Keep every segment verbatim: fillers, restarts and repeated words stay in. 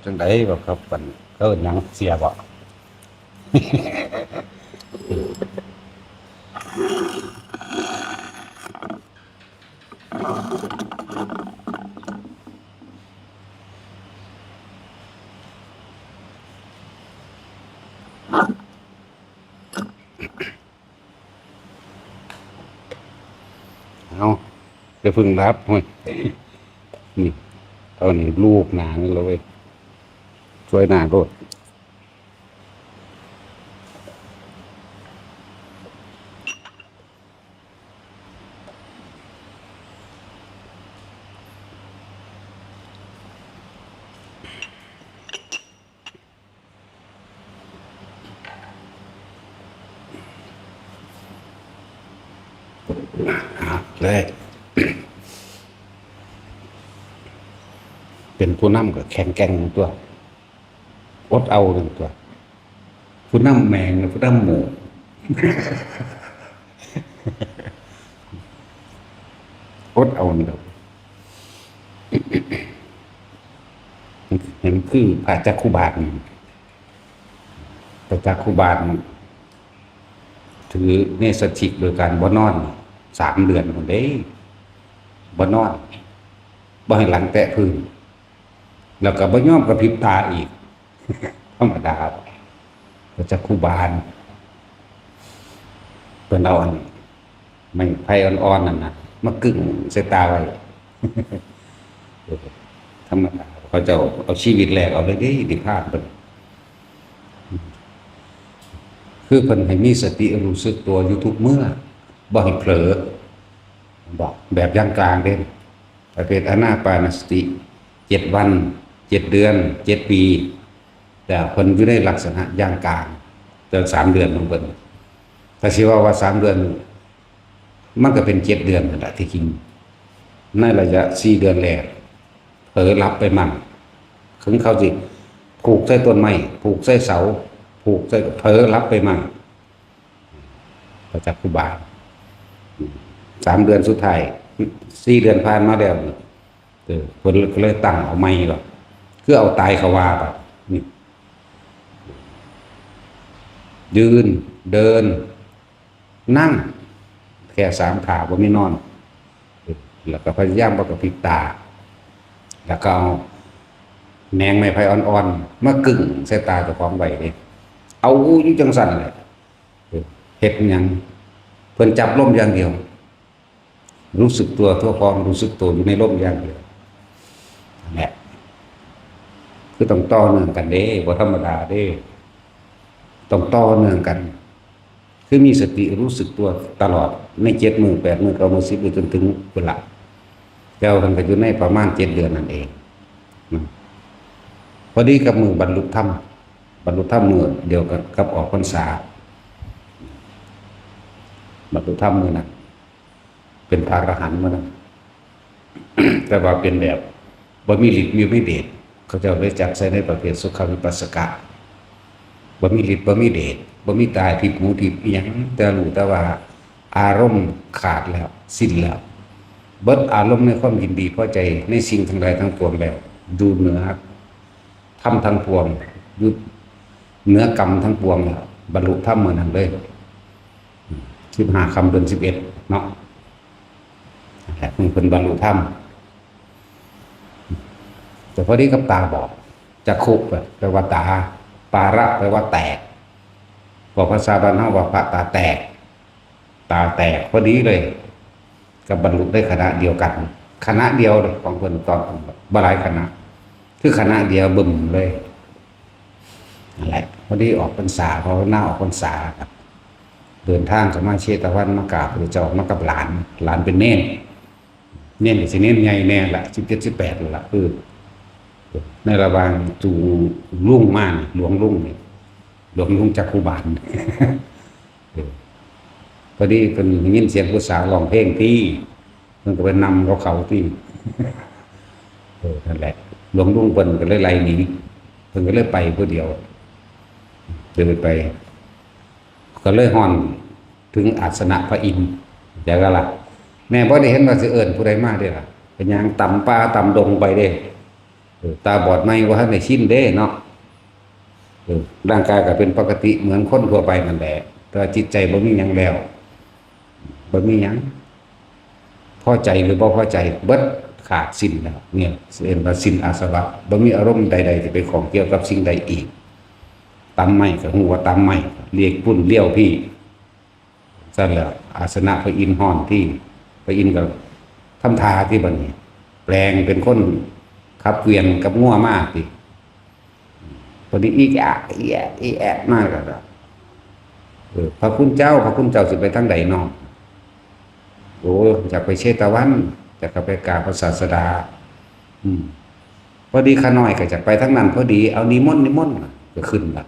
จั่งใด๋บ่ครับ บัดนี้ เขาเอิ้นหยัง เสียบ่ เอา อย่าเพิ่งหลับ โอ้ย นี่ เอานี่ลูบหน้ามันเลยเว้ย ช่วยหน้าโลด เลย เป็นผู้นำก็แข็งแกร่งตัว อดเอานั่นตัว ผู้นำแม่ง ผู้นำหมู่ อดเอานี่ดอก เห็นคือพระจักขุบาทนี่ พระจักขุบาทนี่ ถือเนสสิกโดยการบ่นอน สามเดือนพุ้นเด้ บ่นอน บ่ให้หลังแตะพื้น แล้วก็บ่ยอมกระพริบตาอีก ธรรมดา พระจักขุบาท เพิ่นเอาอัน ไม้ไผ่อ่อนๆ นั่นน่ะ มากึ่งใส่ตาไว้ ธรรมดา เขาเจ้าเอาชีวิตแลกเอาเลยเด้ นิพพานเพิ่น คือเพิ่นให้มีสติรู้สึกตัวอยู่ทุกเมื่อ บ่ให้เผลอ บอก แบบอย่างกลางเด้ ประเภทอานาปานสติ เจ็ดวัน เจ็ดเดือน เจ็ดปี แต่เพิ่นอยู่ในลักษณะอย่างกลาง แต่สามเดือนของเพิ่น ถ้าสิว่าว่าสามเดือน มันก็เป็นเจ็ดเดือนนั่นแหละที่จริง ในระยะสี่เดือนแรก เผลอหลับไปมั่ง ถึงเขาสิผูกใส่ต้นไม้ ผูกใส่เสา ผูกใส่ เผลอหลับไปมั่ง พระจักขุบาท สามเดือนสุดท้าย สี่เดือนผ่านมาแล้ว เออ เพิ่นก็เลยตั้งเอาใหม่ก็คือเอาตายเขาว่าไป นี่ ยืน เดิน นั่ง แค่สามท่า บ่มีนอน เออ แล้วก็พยายามบ่กระพริบตา แล้วก็เอาแหนงไม้ไผ่อ่อนๆ มากึ่งใส่ตาเจ้าของไว้เด้ เอาอยู่จั่งซั่นแหละ เออ เฮ็ดหยัง เพิ่นจับลมอย่างเดียว รู้สึกตัวทั่วพร้อม รู้สึกตัวอยู่ในลมอย่างเดียว นั่นแหละ คือต้องต่อเนื่องกันเด้ บ่ธรรมดาเด้ ต้องต่อเนื่องกัน คือมีสติรู้สึกตัวตลอด ในเจ็ดมื้อ แปดมื้อ เก้ามื้อ สิบมื้อ จนถึงพุ้นละ แต่ว่าเพิ่นก็อยู่ในประมาณเจ็ดเดือนนั่นเอง นะ พอดีกับมื้อบรรลุธรรม บรรลุธรรมมื้อเดียวกันกับออกพรรษา บรรลุธรรมมื้อนั้น เป็นพระอรหันต์มื้อนั้น แต่ว่าเป็นแบบบ่มีฤทธิ์บ่มีเดช เขาเจ้าเลยจัดใส่ในประเภทสุขวิปัสสกะ บ่มีฤทธิ์บ่มีเดช บ่มีตาทิพย์หูทิพย์อิหยัง แต่รู้แต่ว่าอารมณ์ขาดแล้ว สิ้นแล้ว เบิดอารมณ์ในความยินดีพอใจในสิ่งทั้งหลายทั้งปวงแล้ว อยู่เหนือธรรมทั้งปวง อยู่เหนือกรรมทั้งปวงแล้ว บรรลุธรรมมื้อนั้นเลย สิบห้าค่ำเดือนสิบเอ็ดเนาะ นั่นแหละ เพิ่นบรรลุธรรม แต่พอดีกับตาบอด จักขุ แปลว่าตา ปาระ แปลว่าแตก บอกภาษาบ้านเฮาว่าพระตาแตก ตาแตกพอดีเลย กับบรรลุในขณะเดียวกัน ขณะเดียวเลยของเพิ่นตอน บ่หลายขณะ คือขณะเดียวบึ้มเลย นั่นแหละ พอดีออกพรรษา ภาวนาออกพรรษาครับ เดินทางเข้ามาเชตวัน มากราบพระเจ้า มากับหลาน หลานเป็นเณร เณรก็สิเณรใหญ่แน่ละ สิบเจ็ด สิบแปดแล้วล่ะ เออ ในระหว่างจูงลุงมานี่ หลวงลุงนี่ หลวงลุงจักขุบาล เออ พอดีเพิ่นได้ยินเสียงผู้สาวร้องเพลงที่ เพิ่นก็ไปนำเขาเขาที่ เออ นั่นแหละ หลวงลุงเพิ่นก็เลยไล่หนี เพิ่นก็เลยไปผู้เดียว เลยไป ก็เลยฮอดถึงอาสนะพระอินทร์ จั่งซั้นล่ะ แม่บ่ได้เห็นว่าสิเอิ้นผู้ใดมาเด้ล่ะ เป็นหยังตามป่าตามดงไปเด้ ออ ตาบอดใหม่บ่ทันได้ชินเด้เนาะ เออ ร่างกายก็เป็นปกติเหมือนคนทั่วไปนั่นแหละ แต่ว่าจิตใจบ่มีหยังแล้ว บ่มีหยัง พอใจหรือบ่พอใจ เบิด ขาดสิ้นแล้ว เนี่ย เอิ้นว่าสิ้นอาสวะ บ่มีอารมณ์ใดๆ ที่ไปข้องเกี่ยวกับสิ่งใดอีก ตำไม้ก็ฮู้ว่าตำไม้ เลียกปุ้นเลี้ยวพี้ ซั่นแหละ อาสนะพระอินทร์ฮ้อนที่ พระอินทร์ก็ทำท่าที่บัดนี้ แปลงเป็นคนขับเกวียนกับงัวมาติ พอดีอีแอะอีแอะอีแอะมาก็ เออ พระคุณเจ้า พระคุณเจ้าสิไปทางใดน้อ โอ้ อยากไปเชตวัน อยากไปกราบพระศาสดา อืม พอดีข้าน้อยก็อยากไปทางนั้น พอดี เอานิมนต์ นิมนต์ ก็ขึ้นละ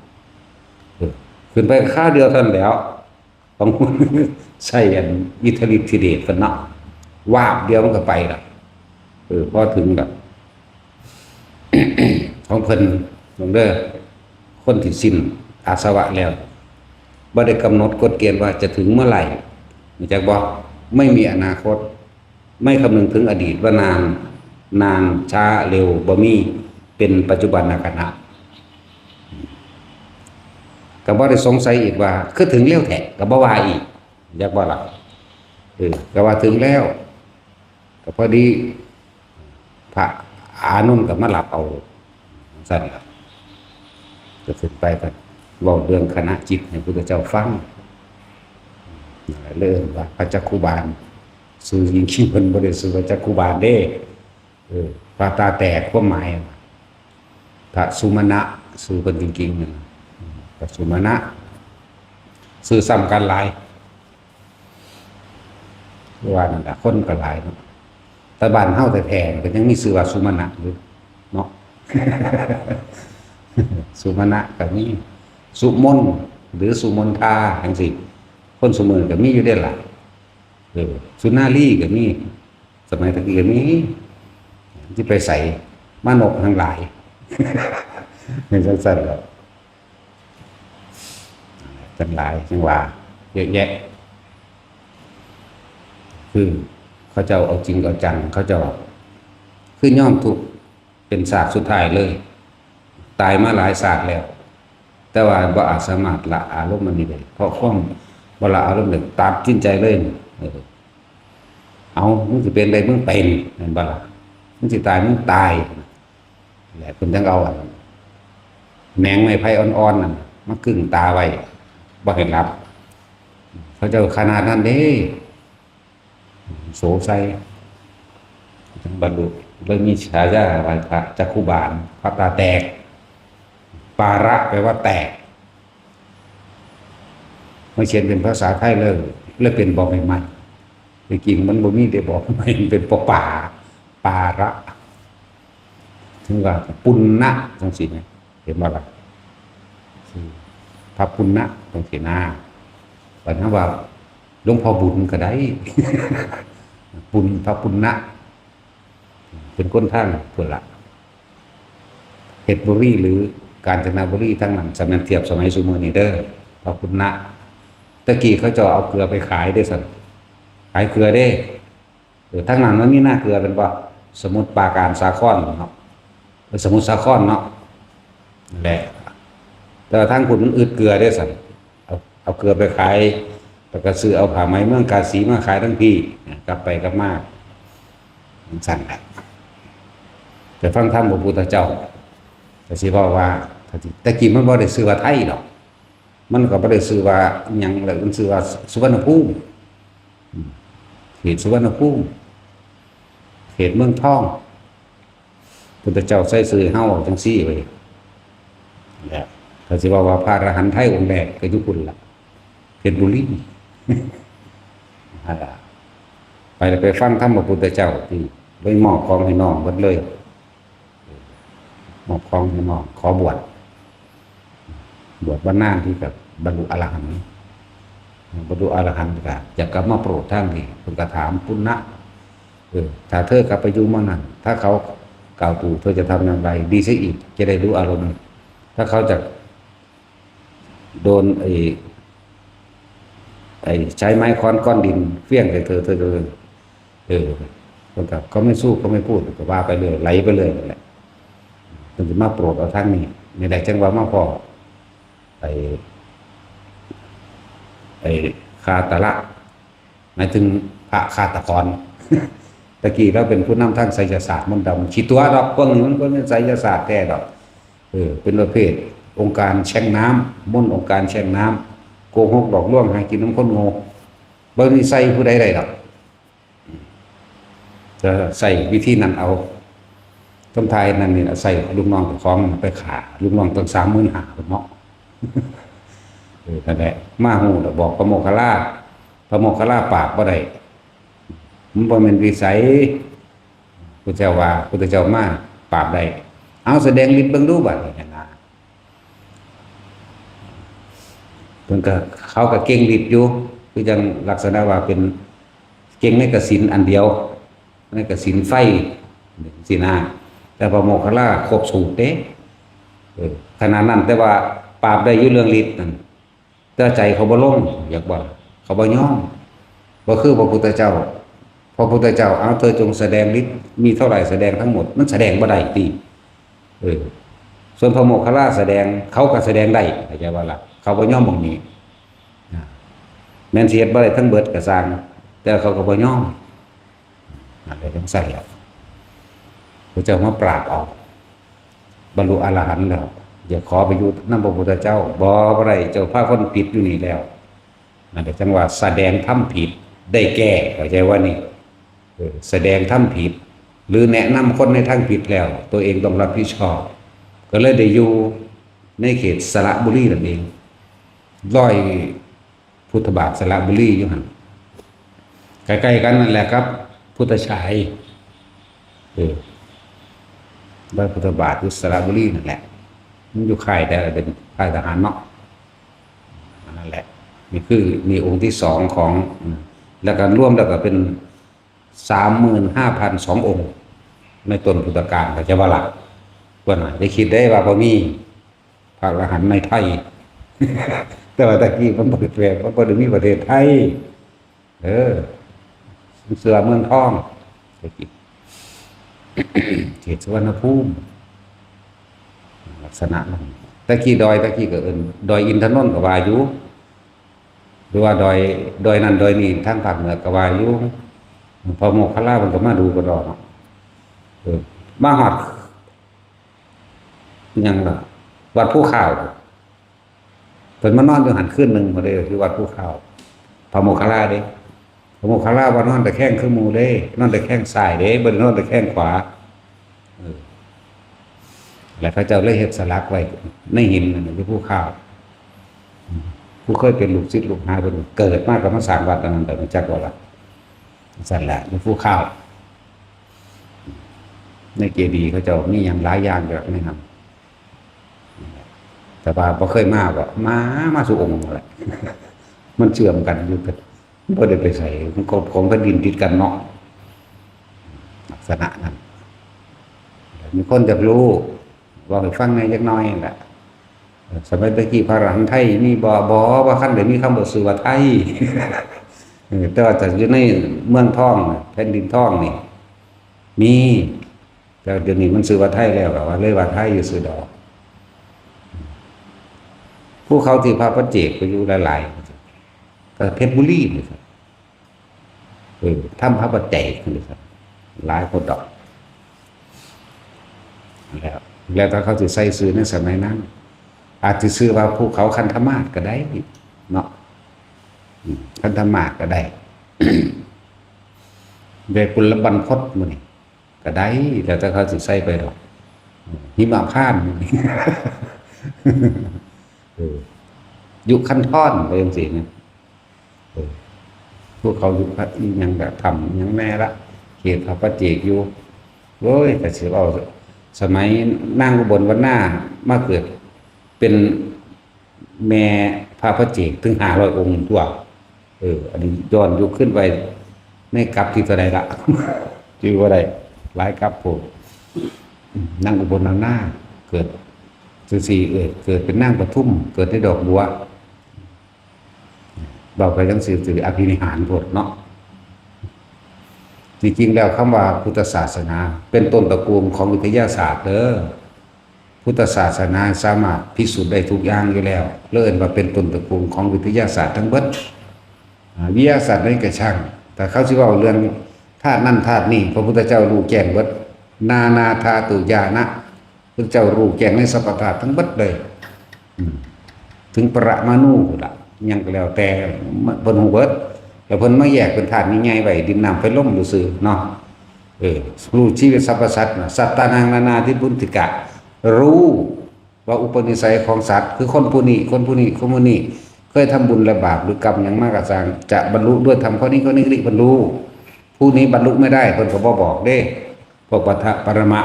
เออ ขึ้นไปคราวเดียวเท่านั้นแหล้ว ของ ใส่อันอิทธิฤทธิเดชเพิ่นเนาะ วาบเดียวมันก็ไปละ เออ พอถึงละ ของเพิ่น เบิ่งเด้อ คนที่สิ้นอาสวะแล้ว บ่ได้กำหนดกฎเกณฑ์ว่าจะถึงเมื่อไหร่ รู้จักบ่ ไม่มีอนาคต ไม่คำนึงถึงอดีตว่านาน นาน ช้า เร็ว บ่มี เป็นปัจจุบันขณะ ก็บ่ได้สงสัยอีกว่า คือถึงเร็วแท้ ก็บ่ว่าอีก รู้จักบ่ล่ะ เออ ก็ว่าถึงแล้ว ก็พอดี พระอานนท์ก็มารับเอา ซั่นล่ะ ก็ขึ้นไปก็เว้าเรื่องคณะจิตให้พุทธเจ้าฟัง เรื่องว่าพระจักขุบาล ชื่อจริงๆเพิ่นบ่ได้ชื่อว่าจักขุบาลเด้ เออ พระตาแตก ความหมาย พระสุมาณะ ชื่อเพิ่นจริงๆนั่นน่ะ พระสุมาณะ ชื่อซ้ำกันหลาย ว่านั่นล่ะ คนก็หลายเนาะ แต่บ้านเฮาแท้ๆก็ยังมีชื่อว่าสุมาณะอยู่เนาะ สุมาณะก็มี สุมน หรือสุมนทา จั่งซี้ คนซุมื้อก็มีอยู่เด้ล่ะ เออ สุนารีก็มี สมัยตะกี้ก็มี สิไปไส มานพทั้งหลาย เป็นจั่งซั่นแหละ ทั้งหลายจั่งว่า เยอะแยะ คือเขาเจ้าเอาจริงเอาจัง เขาเจ้าคือยอมทุกข์เป็นชาติสุดท้ายเลย ตายมาหลายชาติแล้ว แต่ว่าบ่อาจสามารถละอารมณ์อันนี้ได้ เพราะความบ่ละอารมณ์ได้ ตัดสินใจเลย เออ เอา มึงสิเป็นใด มึงเป็น แม่นบ่ล่ะ มึงสิตาย มึงตาย แหละ เพิ่นจั่งเอาอัน แหนงไม้ไผ่อ่อนๆนั่น มากึงตาไว้ บ่ให้หลับ เขาเจ้าขนาดนั้นเด้ โสไซ จั่งบรรลุ เลยมีฉายาว่าพระจักขุบาล พระตาแตก ปาระแปลว่าแตก มาเขียนเป็นภาษาไทยเลย เลยเป็นบ่อใบไม้ จริงๆมันบ่มีแต่บ่อใบไม้ มันเป็นปอป่า ปาระ ถึงว่าปุณณะจั่งซี้นะ เห็นบ่ล่ะ พระปุณณะจั่งซี้นะ บัดนั้นว่าหลวงพ่อบุญก็ได้ ปุณ พระปุณณะ เป็นคนทางพุ้นละ เพชรบุรีหรือกาญจนบุรีทางนั้น สมัยเทียบสมัยซุมื้อนี้เด้อ พระปุณณะ ตะกี้เขาเจ้าเอาเกลือไปขายเด้ซั่น ขายเกลือเด้ เออ ทางนั้นมันมีนาเกลือเป็นบ่ สมุทรปราการ สาครเนาะ เออ สมุทรสาครเนาะ นั่นแหละ แต่ว่าทางพุ้นมันอึดเกลือเด้ซั่น เอา เอาเกลือไปขาย แล้วก็ซื้อเอาผ้าไหมเมืองกาสีมาขายทั้งพี้ กลับไปกลับมา จั่งซั่นแหละ แต่ฟังธรรมพระพุทธเจ้า ก็สิเว้าว่า แต่กี้มันบ่ได้ชื่อว่าไทยดอก มันก็บ่ได้ชื่อว่าอิหยังเลย มันชื่อว่าสุวรรณภูมิ อืม เขตสุวรรณภูมิ เขตเมืองทอง พุทธเจ้าใส่ชื่อเฮาจั่งซี้เว้ย และก็สิเว้าว่าพระอรหันต์ไทยองค์แรกก็อยู่พุ้นล่ะ เพชรบุรี นั่นล่ะ ไปแล้วไปฟังธรรมพระพุทธเจ้าที่เลยมอบของให้น้องเบิดเลย มอบของให้น้อง ขอบวช บวชบรรนานที่กับบรรลุอรหันต์ บรรลุอรหันต์ก็อยากกลับมาโปรดทางนี้ เพิ่นก็ถามปุณณะ เออ ถ้าเธอกลับไปอยู่เมืองนั้น ถ้าเขากล่าวถูก เธอจะทำอย่างไร ดีเสียอีก จะได้รู้อารมณ์ ถ้าเขาจะโดนไอ้ ไอ้ใช้ไม้ค้อนก้อนดินเฟี้ยงใส่เธอ เธอจะ เออ เพิ่นก็ เขาไม่สู้ เขาไม่พูด ก็ว่าไปเรื่อย ไหลไปเรื่อยนั่นแหละ เพิ่นสิมาโปรดเอาทางนี้ นี่แหละจั่งว่ามาพ้อไอ้ ไอ้คาตะละ หมายถึงพระฆาตกร ตะกี้ลาวเป็นผู้นำทางไสยศาสตร์มนต์ดำ ขี้ตั๋วดอก พวกนี้มันบ่แม่นไสยศาสตร์แท้ดอก เออ เป็นประเภทองค์การแช่งน้ำ มนต์องค์การแช่งน้ำ โกหกหลอกลวงหากินนำคนโง่ บ่มีใส่ผู้ใดได้ดอก จะใส่วิธีนั้นเอา ทำท่านั่นนี่ล่ะ ใส่ลูกน้องเจ้าของไปฆ่าลูกน้องตั้งสามหมื่นห้าพุ้นเนาะ เออ นั่นแหละ มาฮู้แล้วบอกพระโมคคัลลา พระโมคคัลลาปราบบ่ได้ มันบ่แม่นวิสัย พุทธเจ้าว่า พุทธเจ้ามาปราบได้ เอาแสดงฤทธิ์เบิ่งดูบัดนี้นะ เพิ่นก็ เขาก็เก่งฤทธิ์อยู่ คือจั่งลักษณะว่าเป็นเก่งในกสิณอันเดียว ในกสิณไฟ สินะ แต่พระโมคคัลลาครบสูตรเด้ เออ ขนาดนั้น แต่ว่าปราบได้อยู่เรื่องฤทธิ์นั่น แต่ใจเขาบ่ลง อยากว่า เขาบ่ยอม บ่คือพระพุทธเจ้า พระพุทธเจ้า เอาเธอจงแสดงฤทธิ์ มีเท่าไหร่แสดงทั้งหมด มันแสดงบ่ได้ติ เออ ส่วนพระโมคคัลลาแสดง เขาก็แสดงได้ เข้าใจบ่ล่ะ เขาบ่ยอมหม่องนี้ นะ แม่นสิเฮ็ดบ่ได้ทั้งเบิดก็ซ่าง แต่เขาก็บ่ยอม นั่นแหละจั่งซั่นแหละ พระเจ้ามาปราบเอา บรรลุอรหันต์แล้ว อย่าขอไปอยู่นำพระพุทธเจ้า บ่ บ่ได้ เจ้าพาคนผิดอยู่นี่แล้ว นั่นแหละจั่งว่าแสดงธรรมผิดได้แก่ เข้าใจว่านี่ เออ แสดงธรรมผิด หรือแนะนำคนในทางผิดแล้ว ตัวเองต้องรับผิดชอบ ก็เลยได้อยู่ในเขตสระบุรีนั่นเอง ร้อยพุทธบาทสระบุรีอยู่หั่น ใกล้ๆกันนั่นแหละครับ พุทธฉาย เออ ร้อยพุทธบาทอยู่สระบุรีนั่นแหละ มันอยู่ค่าย แต่เป็นค่ายทหารเนาะ อันนั้นแหละ นี่คือ นี่องค์ที่สองของ อืม แล้วก็รวมแล้วก็เป็นสามหมื่นห้าพันสององค์ ในต้นพุทธกาล เข้าใจบ่ล่ะ ว่าน่ะ อย่าคิดได้ว่าบ่มีพระอรหันต์ในไทย แต่ว่าตะกี้มันบ่ได้แปล มันบ่ได้มีประเทศไทย เออ เสือเมืองทอง ตะกี้ เขตสุวรรณภูมิ ลักษณะนั้น ตะกี้ดอย ตะกี้ก็เอิ้นดอยอินทนนท์ก็ว่าอยู่ หรือว่าดอย ดอยนั่นดอยนี่ ทางภาคเหนือก็ว่าอยู่ พระโมคคัลลาเพิ่นก็มาดูกระดอเนาะ เออ มาฮอด อิหยังล่ะ วัดภูข่าว เพิ่นมานอนอยู่หั่นคืนหนึ่งพุ้นเด้ อยู่วัดภูข่าว พระโมคคัลลาเด้ พระโมคคัลลาว่านอนตะแคงคือหมู่เด้ นอนตะแคงซ้ายเด้ บ่ได้นอนตะแคงขวา เออ แล้วเขาเจ้าเลยเฮ็ดสลักไว้ในหินนั่นน่ะ อยู่ภูข่าว อืม ผู้เคยเป็นลูกศิษย์ลูกหาเพิ่น เกิดมาก็มาสร้างวัดอันนั้น แต่รู้จักบ่ล่ะ ซั่นแหละ อยู่ภูข่าว ในเจดีย์เขาเจ้ามีหยังหลายอย่างแบบนี้ครับ แต่ว่าบ่เคยมาก็มา มาสู่องค์นั่นแหละ มันเชื่อมกันอยู่ บ่ได้ไปไส มันก็ของแผ่นดินติดกันเนาะ ลักษณะนั้น มีคนอยากรู้ เว้าให้ฟังแหน่จักหน่อยนั่นแหละ เออ สมัยตะกี้พระอรหันต์ไทยมีบ่ บ่ บ่คันได้มีคำว่าชื่อว่าไทย เออ แต่ว่าถ้าอยู่ในเมืองทองน่ะ แผ่นดินทองนี่ มี แต่เดี๋ยวนี้มันชื่อว่าไทยแล้ว ก็ว่าเลยว่าไทยอยู่ซื่อดอก ภูเขาที่พระปัจเจกไปอยู่หลายๆ ก็เพชรบุรีนี่ครับ เออ ถ้ำพระปัจเจกนี่ครับ หลายคนดอก แล้ว แล้วถ้าเขาสิใส่ชื่อในสมัยนั้น อาจสิชื่อว่าภูเขาคันธมาศก็ได้เนาะ อืม คันธมาศก็ได้ เวปุลบรรพตหมู่นี่ ก็ได้ แล้วแต่เขาสิใส่ไปดอก อืม หิมพานต์หมู่นี่ เออ ยุคันธรไปจังซี่นะ เออ ภูเขาอยู่พระอิหยังกะถ้ำอิหยังแน่ละ เขตพระปัจเจกอยู่ โอ้ย แต่สิเอาสมัยนางอุบลวรรณามาเกิดเป็นแม่พระปัจเจกถึงห้าร้อยองค์ตัว เออ อันนี้ย้อนยุคขึ้นไปในกลับที่เท่าใดละ จื่อบ่ได้ หลายกลับโพด นางอุบลวรรณาเกิดจังซี่ เออ เกิดเป็นนางปทุม เกิดในดอกบัว เว้าไปจังซี่ สิอภินิหารโพดเนาะ จริงๆ แล้วคำว่าพุทธศาสนา เป็นต้นตระกูลของวิทยาศาสตร์เด้อ พุทธศาสนาสามารถพิสูจน์ได้ทุกอย่างอยู่แล้ว เลยเอิ้นว่าเป็นต้นตระกูลของวิทยาศาสตร์ทั้งเบิด อ่า วิทยาศาสตร์นั่นก็ช่าง แต่เขาสิเว้าเรื่องธาตุนั่นธาตุนี่ พระพุทธเจ้ารู้แจ้งเบิด นานาธาตุญาณะ พระเจ้ารู้แจ้งในสรรพธาตุทั้งเบิดเลย อืม ถึงปรมาณูพุ้นละ หยังก็แล้วแต่ เพิ่นรู้เบิด แล้วเพิ่นมาแยกเป็นธาตุใหญ่ๆไว้ ดินน้ำไฟลมซื่อๆเนาะ เออ รู้ชีวิตสรรพสัตว์นะ สัตตานังนานาทิบุนติกะ รู้ว่าอุปนิสัยของสัตว์ คือคนผู้นี้ คนผู้นี้ คนผู้นี้ เคยทำบุญและบาปหรือกรรมหยังมากระซัง จะบรรลุด้วยธรรมข้อนี้ข้อนี้ บรรลุ ผู้นี้บรรลุไม่ได้ เพิ่นก็บ่บอกเด้ พวกปัทภปรมะ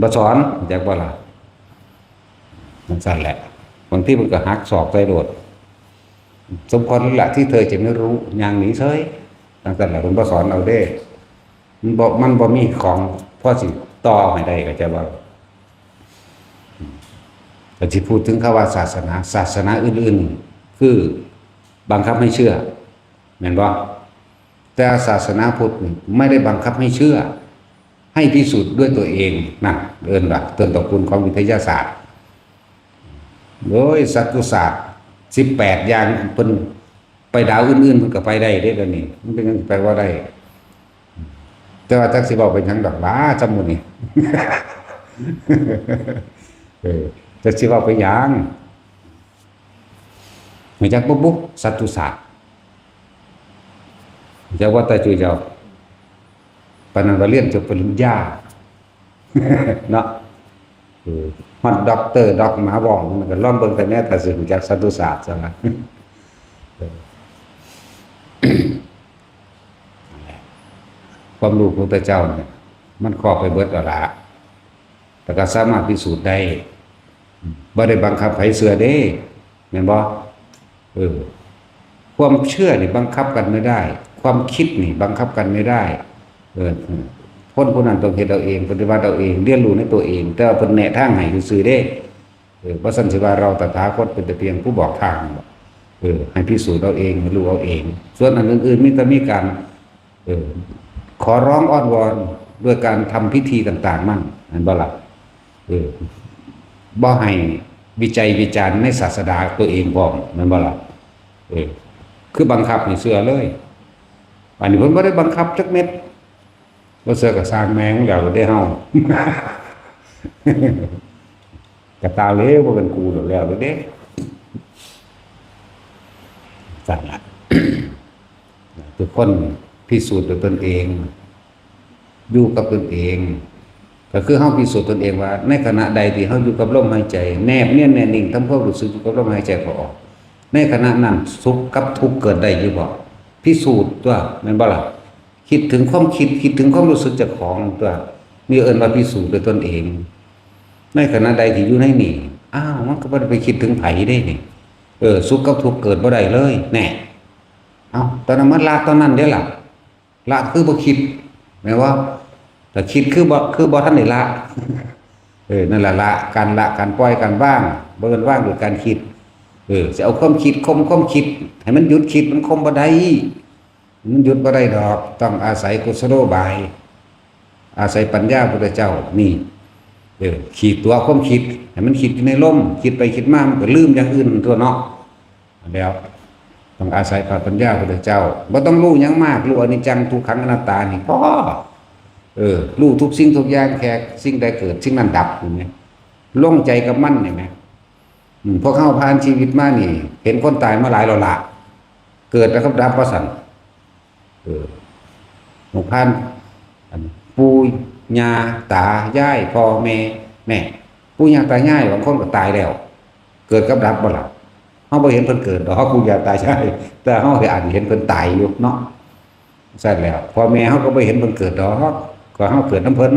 บ่สอน จักบ่ล่ะ มันสั่นแหละ บางทีมันก็หักศอกใส่โลด สมควรแล้วล่ะที่เธอจะไม่รู้ ย่างหนีเฉย จังซั่นแหละ เพิ่นบ่สอนเอาเด้ มันบ่ มันบ่มีของพอสิต่อให้ได้ เข้าใจบ่ แต่ที่พูดถึงคำว่าศาสนา ศาสนาอื่นๆ คือบังคับให้เชื่อ แม่นบ่ แต่ศาสนาพุทธนี่ไม่ได้บังคับให้เชื่อ ให้พิสูจน์ด้วยตัวเอง นั่นเอิ้นว่าต้นตระกูลของวิทยาศาสตร์ โดยสัตตุศาสตร์ สิบแปด อย่าง เพิ่นไปดาวอื่นๆ เพิ่นก็ไปได้เด้ เดี๋ยวนี้ มันเป็นหยังไปบ่ได้ แต่ว่าจักสิเว้าไปหยังดอกหวา จำมื้อนี้ เออ จักสิเว้าไปหยัง รู้จักบ่บุ สัตตุศาสตร์ รู้จักว่าแต่จุเจ้า ปานนั้นว่าเรียนจบปริญญา เนาะ เออ ฮอดด็อกเตอร์ ด็อกหมาบ้อง มันก็ลองเบิ่งแต่แน่ ถ้าสิรู้จักสัตตุศาสตร์ซะนะ เออ ความรู้ของพระเจ้าเนี่ย มันครอบไปเบิดแล้วล่ะ แต่ก็สามารถพิสูจน์ได้ บ่ได้บังคับให้เชื่อเด้ แม่นบ่ เออ ความเชื่อนี่บังคับกันไม่ได้ ความคิดนี่บังคับกันไม่ได้ เออ คนผู้นั้นต้องเฮ็ดเอาเอง ปฏิบัติเอาเอง เรียนรู้ในตัวเอง แต่ว่าเพิ่นแนะทางให้ซื่อๆเด้ เออ บ่ซั้นสิว่าเราตถาคตเป็นแต่เพียงผู้บอกทางบ่ เออ ให้พิสูจน์เอาเอง ให้รู้เอาเอง ส่วนอันอื่นๆ มีแต่มีการ เออ ขอร้องอ้อนวอนด้วยการทำพิธีต่างๆ มั่ง แม่นบ่ล่ะ เออ บ่ให้วิจัยวิจารณ์ในศาสดาตัวเองพร้อม แม่นบ่ล่ะ เออ คือบังคับให้เชื่อเลย อันนี้เพิ่นบ่ได้บังคับจักเม็ด บ่เชื่อก็ซ่างแม่งแล้วเด้เฮา กะตาเลว บ่เป็นกูแล้วเด้ สั่นละ ทุกคนพิสูจน์ด้วยตนเอง อยู่กับตนเอง ก็คือเฮาพิสูจน์ตนเองว่า ในขณะใดที่เฮาอยู่กับลมหายใจ แนบเนียนแน่นิ่ง ทำความรู้สึกอยู่กับลมหายใจเข้าออก ในขณะนั้นสุขกับทุกข์เกิดได้อยู่บ่ พิสูจน์ตัว แม่นบ่ล่ะ คิดถึงความคิด คิดถึงความรู้สึกเจ้าของตัว นี่เอิ้นว่าพิสูจน์ด้วยตนเอง ในขณะใดที่อยู่ในนี่ อ้าว มันก็บ่ได้ไปคิดถึงไผเด้นี่ เออ สุขกับทุกข์เกิดบ่ได้เลย แน่ เอ้า ตอนนั้นมันละตอนนั้นเด้ล่ะ ละคือบ่คิด แม่นบ่ แต่คิดคือบ่ คือบ่ทันได้ละ เออ นั่นล่ะละ การละ การปล่อย การวาง บ่แม่นวางด้วยการคิด เออ สิเอาความคิดข่มความคิด ให้มันหยุดคิด มันข่มบ่ได้ มันหยุดบ่ได้ดอก ต้องอาศัยกุศโลบาย อาศัยปัญญาพุทธเจ้า นี่ เออ ขีดตัวความคิด ให้มันคิดอยู่ในลม คิดไปคิดมา มันก็ลืมอย่างอื่นตัวเนาะ แล้ว ต้องอาศัยพระปัญญาพุทธเจ้า บ่ต้องรู้หยังมาก รู้อนิจจังทุกขังอนัตตานี่พอ เออ รู้ทุกสิ่งทุกอย่าง แค่สิ่งใดเกิด สิ่งนั้นดับ เห็นไหม ลงใจกับมัน เห็นไหม อืม พวกเฮาผ่านชีวิตมานี่ เห็นคนตายมาหลายแล้วล่ะ เกิดแล้วก็ดับว่าซั่น เออ หมู่ผ่าน อันปู่ย่าตายาย พ่อแม่ แม่ ปู่ย่าตายาย บางคนก็ตายแล้ว เกิดกับดับบ่ล่ะ เฮาบ่เห็นเพิ่นเกิดดอก ปู่ย่าตายาย แต่เฮาอาจเห็นเพิ่นตายอยู่เนาะ ซั่นแล้ว พ่อแม่เฮาก็บ่เห็นเพิ่นเกิดดอก ก็เฮาเกิดนำเพิ่น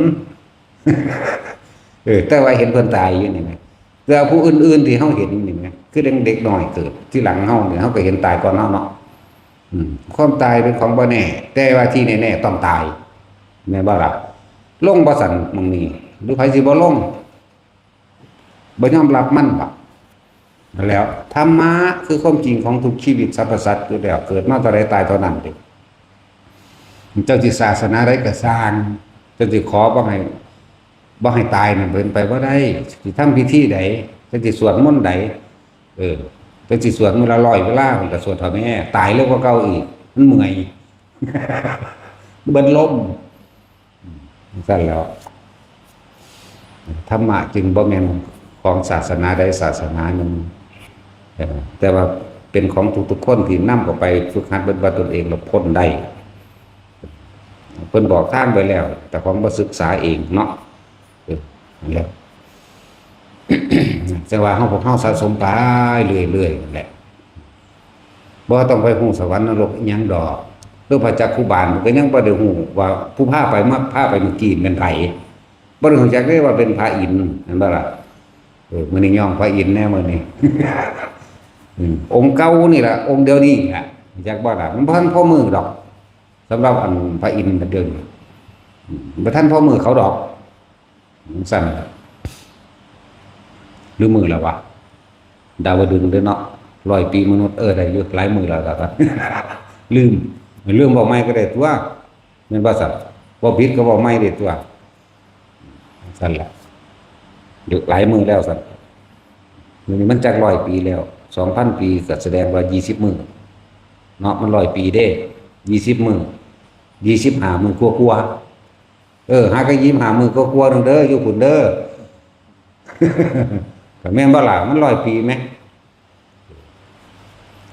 เออ แต่ว่าเห็นเพิ่นตายอยู่นี่แหม แต่ผู้อื่นๆที่เฮาเห็นนี่แหม คือเด็กน้อยเกิดทีหลังเฮานี่ เฮาก็เห็นตายก่อนเฮาเนาะ อืม ความตายเป็นของบ่แน่ แต่ว่าที่แน่ๆต้องตาย แม่นบ่ล่ะ ลงบ่ซั่นหม่องนี้ หรือไผสิบ่ลง บ่ยอมรับมันบ่ นั่นแหล้ว ธรรมะคือความจริงของทุกชีวิตสรรพสัตว์อยู่แล้ว เกิดมาเท่าใดตายเท่านั้นเด้ เจ้าสิศาสนาใดก็ซ่าง เจ้าสิขอบ่ให้ บ่ให้ตายนั่นเป็นไปบ่ได้ สิทำพิธีใด จักสิสวดมนต์ใด เออ จักสิสวดมื้อละร้อยเวลา มันก็สวดเถาะแม่ ตายเร็วกว่าเก่าอีก มันเมื่อย เบิดลม ซั่นแหล้ว ธรรมะจึงบ่แม่นของศาสนาใดศาสนาหนึ่ง เออ แต่ว่าเป็นของทุกๆคนที่นำเข้าไปฝึกหัดปฏิบัติตนเองแล้วพ้นได้ เพิ่นบอกทางไปแล้ว แต่ของบ่ศึกษาเองเนาะ เออ นั่นแหละ แต่ว่าเฮา พวกเฮาสะสมไปเรื่อยๆนั่นแหละ บ่ต้องไปฮู้สวรรค์นรกอิหยังดอก คือพระจักขุบาลก็ยังบ่ได้ฮู้ว่าผู้พาไป มาพาไปเมื่อกี้แม่นไผ บ่ได้ฮู้จักเด้ว่าเป็นพระอินทร์ แม่นบ่ล่ะ เออ มื้อนี้ย่องพระอินทร์แน่มื้อนี้ อืม องค์เก่านี่ล่ะ องค์เดียวนี่ล่ะ รู้จักบ่ล่ะ มันบ่ทันพอมื้อดอก สำหรับอันพระอินทร์เดี๋ยวนี้ อืม บ่ทันพอมื้อเขาดอก จั่งซั่น หรือมื้อแล้ววะ ดาวดึงส์เด้อเนาะ ร้อยปีมนุษย์ เออ ได้อยู่ หลายมื้อแล้วล่ะ ลืม ลืมเว้าใหม่ก็ได้ตั๊ว แม่นบ่ซั่น เว้าผิดก็เว้าใหม่ได้ตั๊ว ซั่นล่ะ อยู่หลายมื้อแล้วซั่น มื้อนี้มันจักร้อยปีแล้ว สองพันปี ก็แสดงว่ายี่สิบมื้อ เนาะ มันร้อยปีเด้ ยี่สิบมื้อ ยี่สิบห้ามื้อกว่าๆ เออ หาก็ยี่สิบห้ามื้อกว่าๆหนึ่งเด้อ อยู่พุ้นเด้อ ก็แม่นบ่ล่ะ มันร้อยปีไหม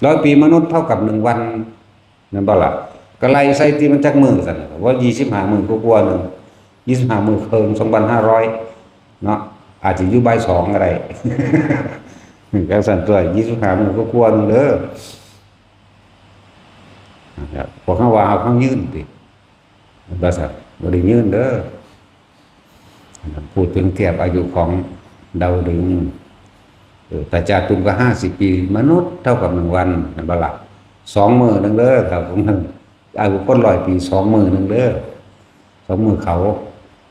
ร้อยปีมนุษย์เท่ากับหนึ่งวัน แม่นบ่ล่ะ ก็ไล่ใส่ที่มันจักมื้อซั่นน่ะ ว่ายี่สิบห้ามื้อกว่าๆหนึ่ง ยี่สิบห้ามื้อเคิ่ง สองพันห้าร้อย เนาะ อาจจะอยู่บ่ายสองก็ได้ จั่งซั่นตั๊ว ยี่สิบห้ามื้อกว่าๆหนึ่งเด้อ นะครับ พวกเขาว่าเอาเขายืนติ ว่าซั่น บ่ได้ยืนเด้อ พูดถึงเทียบอายุของดาวดึงส์ เออ ถ้าจาตุมก็ห้าสิบปี มนุษย์เท่ากับหนึ่งวัน แม่นบ่ล่ะ สองมื้อหนึ่งเด้อ ถ้าผมอายุคนร้อยปี สองมื้อหนึ่งเด้อ สองมื้อเขา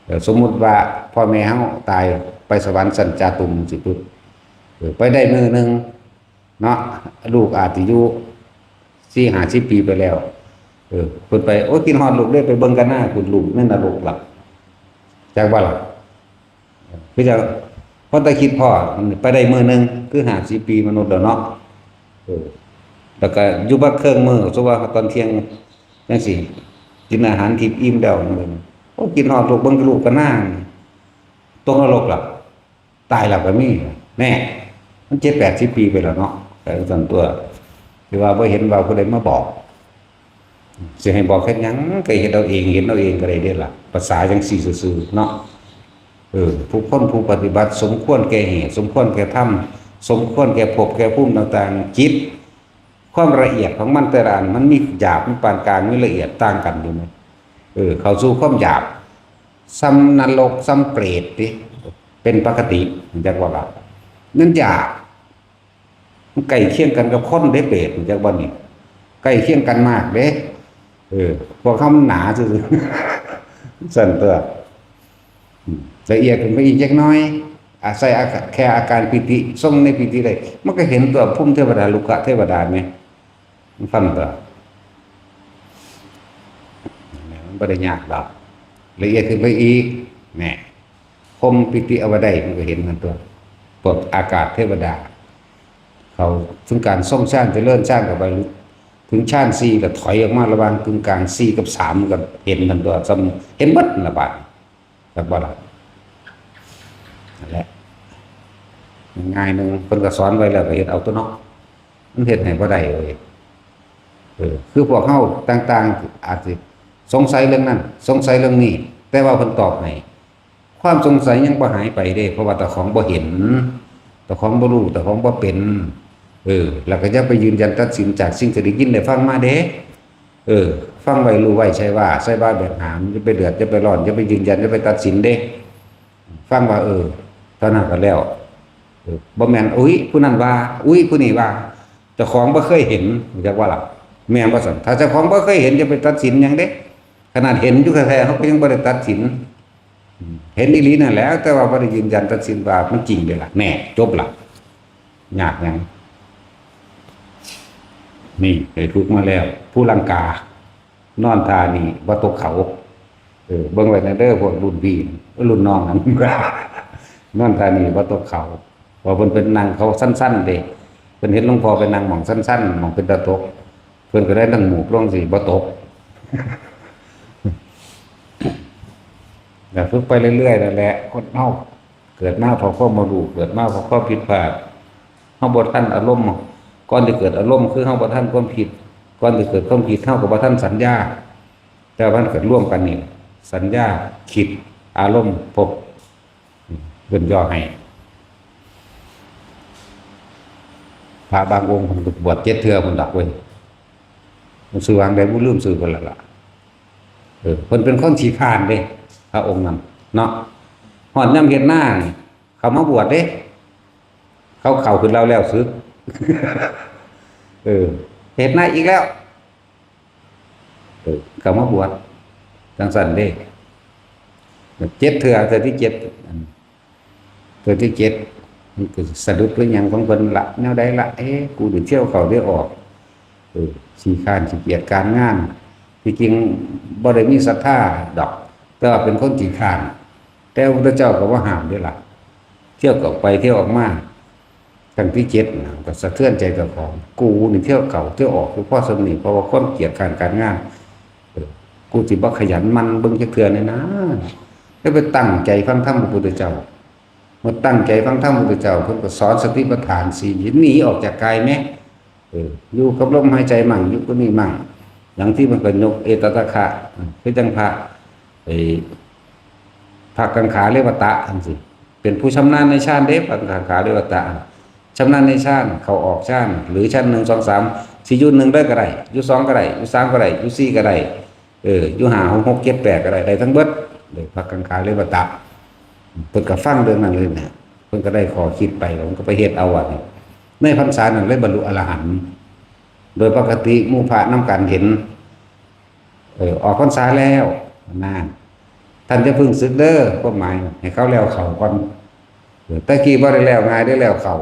เดี๋ยวสมมุติว่าพ่อแม่เฮาตายไปสวรรค์ชั้นจาตุมสิปุ๊บ เออ ไปได้มื้อหนึ่ง เนาะ ลูกอาจสิอยู่สี่ห้าสิบปีไปแล้ว เออ เพิ่นไป โอ้ย คิดฮอดลูกเด้ ไปเบิ่งกะนาพุ้น ลูกในนรกล่ะ จักบ่ล่ะ คือจั่ง พอแต่คิดพ้อ ไปได้มื้อหนึ่ง คือห้าสิบปีมนุษย์แล้วเนาะ เออ แล้วก็อยู่บักเคิ่งมื้อ สมมุติว่าตอนเที่ยงจั่งซี้ กินอาหารทิพย์อิ่มแล้ว โอ้ย คิดฮอดลูก เบิ่งลูกกะนา ตกนรกล่ะ ตายแล้วก็มี แน่ มันเจ็ดแปดสิบปีไปแล้วเนาะ แต่ส่วนตัว ที่ว่าบ่เห็นว่าผู้ใดมาบอก สิให้บอกเฮ็ดหยัง ก็เฮ็ดเอาเอง เห็นเอาเองก็ได้เด้ล่ะ ภาษาจั่งซี้ซื่อๆเนาะ เออ ผู้คนผู้ปฏิบัติสมควรแก่เหตุ สมควรแก่ธรรม สมควรแก่ภพแก่ภูมิต่างๆ จิต ความละเอียดของมันแต่ละอัน มันมีหยาบ มีปานกลาง มีละเอียดต่างกันอยู่ไหม เออ เข้าสู่ความหยาบ ส่ำนรก ส่ำเปรตติ เป็นปกติ จักว่าล่ะ นั่นหยาบ มันใกล้เคียงกันกับคนเด้ เปรต จักว่านี่ ใกล้เคียงกันมากเด้ เออ พวกเขามันหนาซื่อๆ ซั่นตั๊ว อืม ละเอียดขึ้นไปอีกจักหน่อย อาศัยอาการ แค่อาการปีติ ทรงในปีติได้ มันก็เห็นตั๊ว ภูมิเทวดา รุกขเทวดาแหม มันฟังตั๊ว มันบ่ได้ยากดอก ละเอียดขึ้นไปอีก แหม พรหมปีติอวาไดย มันก็เห็นกันตั๊ว พวกอากาศเทวดา เขาถึงการทรงฌาน เจริญฌานเข้าไป ถึงฌานสี่ก็ถอยออกมา ระหว่างกึ่งกลางสี่กับสาม ก็เห็นกันตั๊ว ซ้ำเห็นหมดนั่นล่ะบาดนี้ จักบ่ล่ะ นั่นแหละ ง่ายหนึ่ง เพิ่นก็สอนไว้แล้วก็เฮ็ดเอาตั๊วเนาะ มันเฮ็ดให้บ่ได้เว้ย เออ คือพวกเฮาต่างๆ อาจสิสงสัยเรื่องนั้น สงสัยเรื่องนี้ แต่ว่าเพิ่นตอบให้ ความสงสัยยังบ่หายไปเด้ เพราะว่าเจ้าของบ่เห็น เจ้าของบ่รู้ เจ้าของบ่เป็น เออ แล้วก็อย่าไปยืนยันตัดสินจากสิ่งที่ได้ยินได้ฟังมาเด้ เออ ฟังไว้ รู้ไว้ ใช่ว่า ใช่ว่าแบบหาม อย่าไปเดือด อย่าไปร้อน อย่าไปยืนยัน อย่าไปตัดสินเด้ ฟังว่า เออ เท่านั้นก็แล้ว เออ บ่แม่น อุ๊ย ผู้นั้นว่า อุ๊ย ผู้นี้ว่า เจ้าของบ่เคยเห็น จักว่าล่ะ แม่นบ่ซั่น ถ้าเจ้าของบ่เคยเห็น อย่าไปตัดสินหยังเด้ ขนาดเห็นอยู่แท้ๆ เขาก็ยังบ่ได้ตัดสิน เห็นอีหลีนั่นแหละ แต่ว่าบ่ได้ยืนยันตัดสินว่ามันจริงเด้ล่ะ แน่ จบล่ะ ยากหยัง นี่ ได้ทุกข์มาแล้ว ผู้ลังกา นอนท่านี่บ่ตกเขา เออ เบิ่งไว้แน่เด้อ พวกรุ่นพี่ รุ่นน้องนั่น นอนท่านี้บ่ตกเขา เพราะเพิ่นเป็นนั่งเขาสั้นๆเด้ เพิ่นเห็นหลวงพ่อไปนั่งหม่องสั้นๆ หม่องเป็นตาตก เพิ่นก็ได้นั่งหมูบลงสิบ่ตก แล้วฝึกไปเรื่อยๆนั่นแหละ คนเฮาเกิดมาเพราะความบ่รู้ เกิดมาเพราะความผิดพลาด เฮาบ่ทันอารมณ์ ก่อนสิเกิดอารมณ์คือเฮาบ่ทันความคิด ก่อนสิเกิดความคิดเฮาก็บ่ทันสัญญา แต่ว่ามันเกิดร่วมกันนี่ สัญญา คิด อารมณ์ ภพ เพิ่นย่อให้ พระบางองค์เพิ่นก็บวชเจ็ดเทื่อเพิ่นดอกเว้ย มันชื่อว่าจั่งใดบ่ ลืมชื่อเพิ่นแล้วล่ะ เออ เพิ่นเป็นคนขี้คร้านเด้ พระองค์นั้นเนาะ ฮอดยามเฮ็ดนานี่ เขามาบวชเด้ เขาเข้าขึ้นแล้ว แล้วสึก เออ เฮ็ดนาอีกแล้ว เออ เขามาบวช จั่งซั้นเด้ เจ็ดเทื่อ เทื่อที่เจ็ด อัน เทื่อที่เจ็ด มันก็สะดุดหรือหยังของเพิ่นละ แนวใดละ เอ๊ะ กูได้เที่ยวเข้าเที่ยวออก เออ ขี้คร้านขี้เกียจการงาน ที่จริงบ่ได้มีศรัทธาดอก แต่ว่าเป็นคนขี้คร้าน แต่พระพุทธเจ้าก็บ่ห้ามเด้ล่ะ เที่ยวเข้าไปเที่ยวออกมา ครั้งที่เจ็ดนะ ก็สะเทือนใจเจ้าของ กูนี่เที่ยวเข้าเที่ยวออกอยู่พอส่ำนี้ เพราะว่าความเกียจคร้านการงาน เออ กูสิบ่ขยันหมั่นเบิ่งจักเทื่อนี่นะ แล้วไปตั้งใจฟังธรรมพระพุทธเจ้า เมื่อตั้งใจฟังธรรมพระพุทธเจ้า เพิ่นก็สอนสติปัฏฐานสี่ หนีออกจากกายแม้ เออ อยู่กับลมหายใจมั่ง อยู่กับนี่มั่ง อย่างที่มันก็ยกเอตตะคะ คือจั่งพระ ไอ้ พระกังขาเรวตะจั่งซี้ เป็นผู้ชำนาญในฌานเด้ พระกังขาเรวตะ ชำนาญในฌาน เข้าออกฌาน หรือฌานหนึ่ง สอง สาม สิอยู่หนึ่งเลยก็ได้ อยู่สองก็ได้ อยู่สามก็ได้ อยู่สี่ก็ได้ เออ อยู่ห้า หก หก เจ็ด แปด ก็ได้ ได้ทั้งเบิด เลยพระกังขาเรวตะ เพิ่นก็ฟังเรื่องนั้นเลยเนี่ย เพิ่นก็ได้ข้อคิดไป แล้วเพิ่นก็ไปเฮ็ดเอา อันนี้ ในพรรษานั้นเลยบรรลุอรหันต์ โดยปกติหมู่พระนำกันเห็น เออ ออกพรรษาแล้ว นั่น ท่านจะพึ่งสึกเด้อ ความหมาย ให้เขาแล้วเข้าก่อน เออ แต่กี้บ่ได้แล้วง่ายได้แล้วเข้า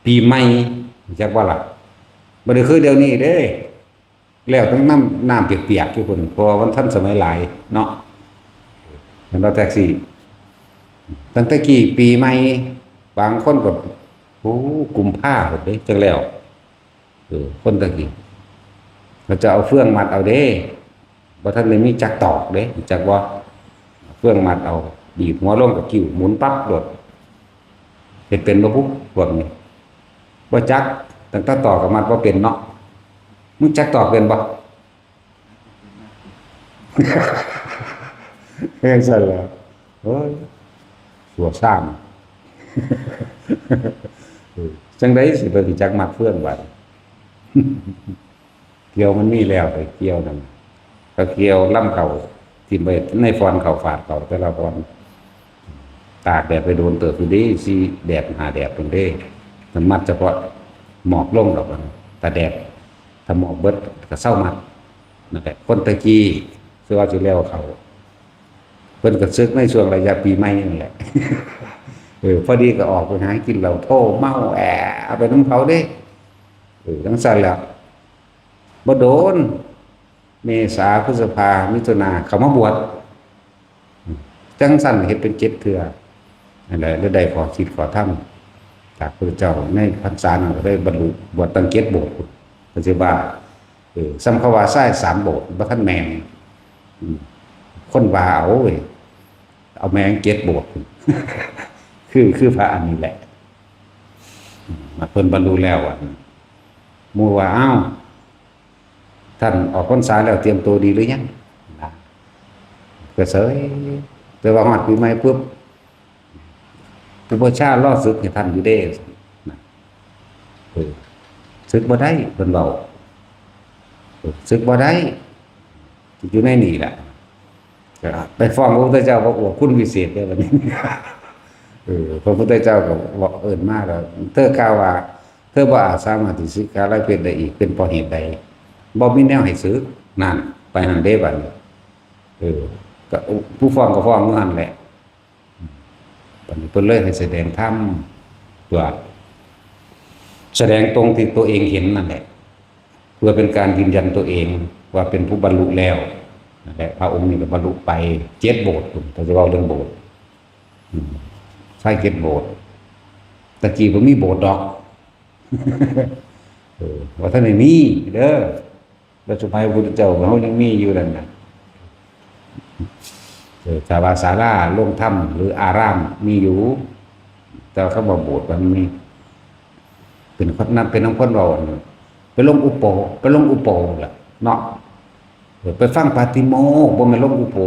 ปีใหม่ จักว่าล่ะ บ่ได้คือเดี๋ยวนี้เด้ แล้วทั้งน้ำ น้ำเปียกๆอยู่พุ่น เพราะว่ามันทันสมัยหลายเนาะ เห็นบ่ แท็กซี่ ตั้งแต่กี้ปีใหม่ บางคนก็ โอ้ กุมภาพุ้นเด้ จั่งแล้ว เออ คนตะกี้ เขาจะเอาเฟืองมัดเอาเด้ บ่ทันได้มีจักตอกเด้ จักว่า เฟืองมัดเอา บีบหัวลงกับกิ้ว หมุนปั๊บโลด เฮ็ดเป็นบ่พุ พวกนี้ บ่จัก ตั้งแต่ตอกกับมัดบ่เป็นเนาะ มึงจักตอกเป็นบ่ เฮ็ดซั่นล่ะ โอ้ย สัวซ่าม เออ จั่งใดสิไปรู้จักมัดเฟืองบัด เกี่ยวมันมีแล้ว ไปเกี่ยวนั่น ก็เกี่ยวลำเข้า ทิ่มไปในฟอนเข้าฝาดเข้าแต่ละฟอน ตากแดดไปโดนเติบอยู่เด้ สี่แดดห้าแดดพุ้นเด้ มันมัดเฉพาะหมอกลงดอกมัน ถ้าแดด ถ้าหมอกเบิดก็เซามัด นั่นแหละ คนตะกี้ คือว่าสิแล้วเข้า เพิ่นก็สึกในช่วงระยะปีใหม่นั่นแหละ เออ พอดีก็ออกไปหากินเหล้าโทเมาแอเอาไปนำเขาเด้ เออ จั่งซั้นแหละ บ่โดน เมษา พฤษภา มิถุนา เขามาบวช จั่งซั้นเฮ็ดเป็นเจ็ดเทื่อ นั่นแหละ แล้วได้ข้อคิดข้อธรรมจากพระเจ้า ในพรรษานั้นก็ได้บรรลุ บวชตั้งเจ็ดโบสถ์ ก็สิว่า เออ ส่ำเขาว่าชายสามโบสถ์ บ่ทันแม่น อืม คนว่าเอาเว้ย เอาแม่นเจ็ดโบสถ์ คือ คือพระอันนี้แหละ อืม เพิ่นบรรลุแล้วอะ หมู่ว่า อ้าว ท่านออกพรรษาแล้วเตรียมตัวดีหรือยัง นะ ก็เฉย แต่ว่าฮอดปีใหม่ปุ๊บ อุปัชฌาย์รอสึกให้ท่านอยู่เด้ นะ เออ สึกบ่ได้ เพิ่นเว้า เออ สึกบ่ได้ อยู่ในนี่แหละ ก็ไปฟ้องพระพุทธเจ้าว่าอวดคุณวิเศษเด้อบัดนี้ เออ พระพุทธเจ้าก็บอกเอิ้นมาแล้ว เธอกล่าวว่า เธอบ่อาจสามารถที่สิกขาลาเพศได้อีก เป็นเพราะเหตุใด บ่มีแนวให้สึก นั่น ไปหั่นเด้บัดนี้ เออ ก็ผู้ฟ้องก็ฟ้องอยู่หั่นแหละ บัดนี้เพิ่นเลยให้แสดงธรรม ตัว แสดงตรงที่ตัวเองเห็นนั่นแหละ เพื่อเป็นการยืนยันตัวเองว่าเป็นผู้บรรลุแล้ว นั่นแหละ พระองค์นี่ก็บรรลุไปเจ็ดโบสถ์พุ้น ถ้าจะเว้าเรื่องโบสถ์ อืม ใช่ เจ็ดโบสถ์ ตะกี้บ่มีโบสถ์ดอก เออ ว่าท่านได้มีเด้อ แล้วสมัยพระพุทธเจ้าเฮายังมีอยู่นั่นน่ะ เออ ถ้าว่าศาลาโรงธรรมหรืออารามมีอยู่ แต่คำว่าโบสถ์มันมี เป็นคนนั้นเป็นนำคนเว้านั่น ไปลงอุโป ไปลงอุโปล่ะเนาะ เออ ไปฟังปาติโมกข์ บ่แม่นลงอุโป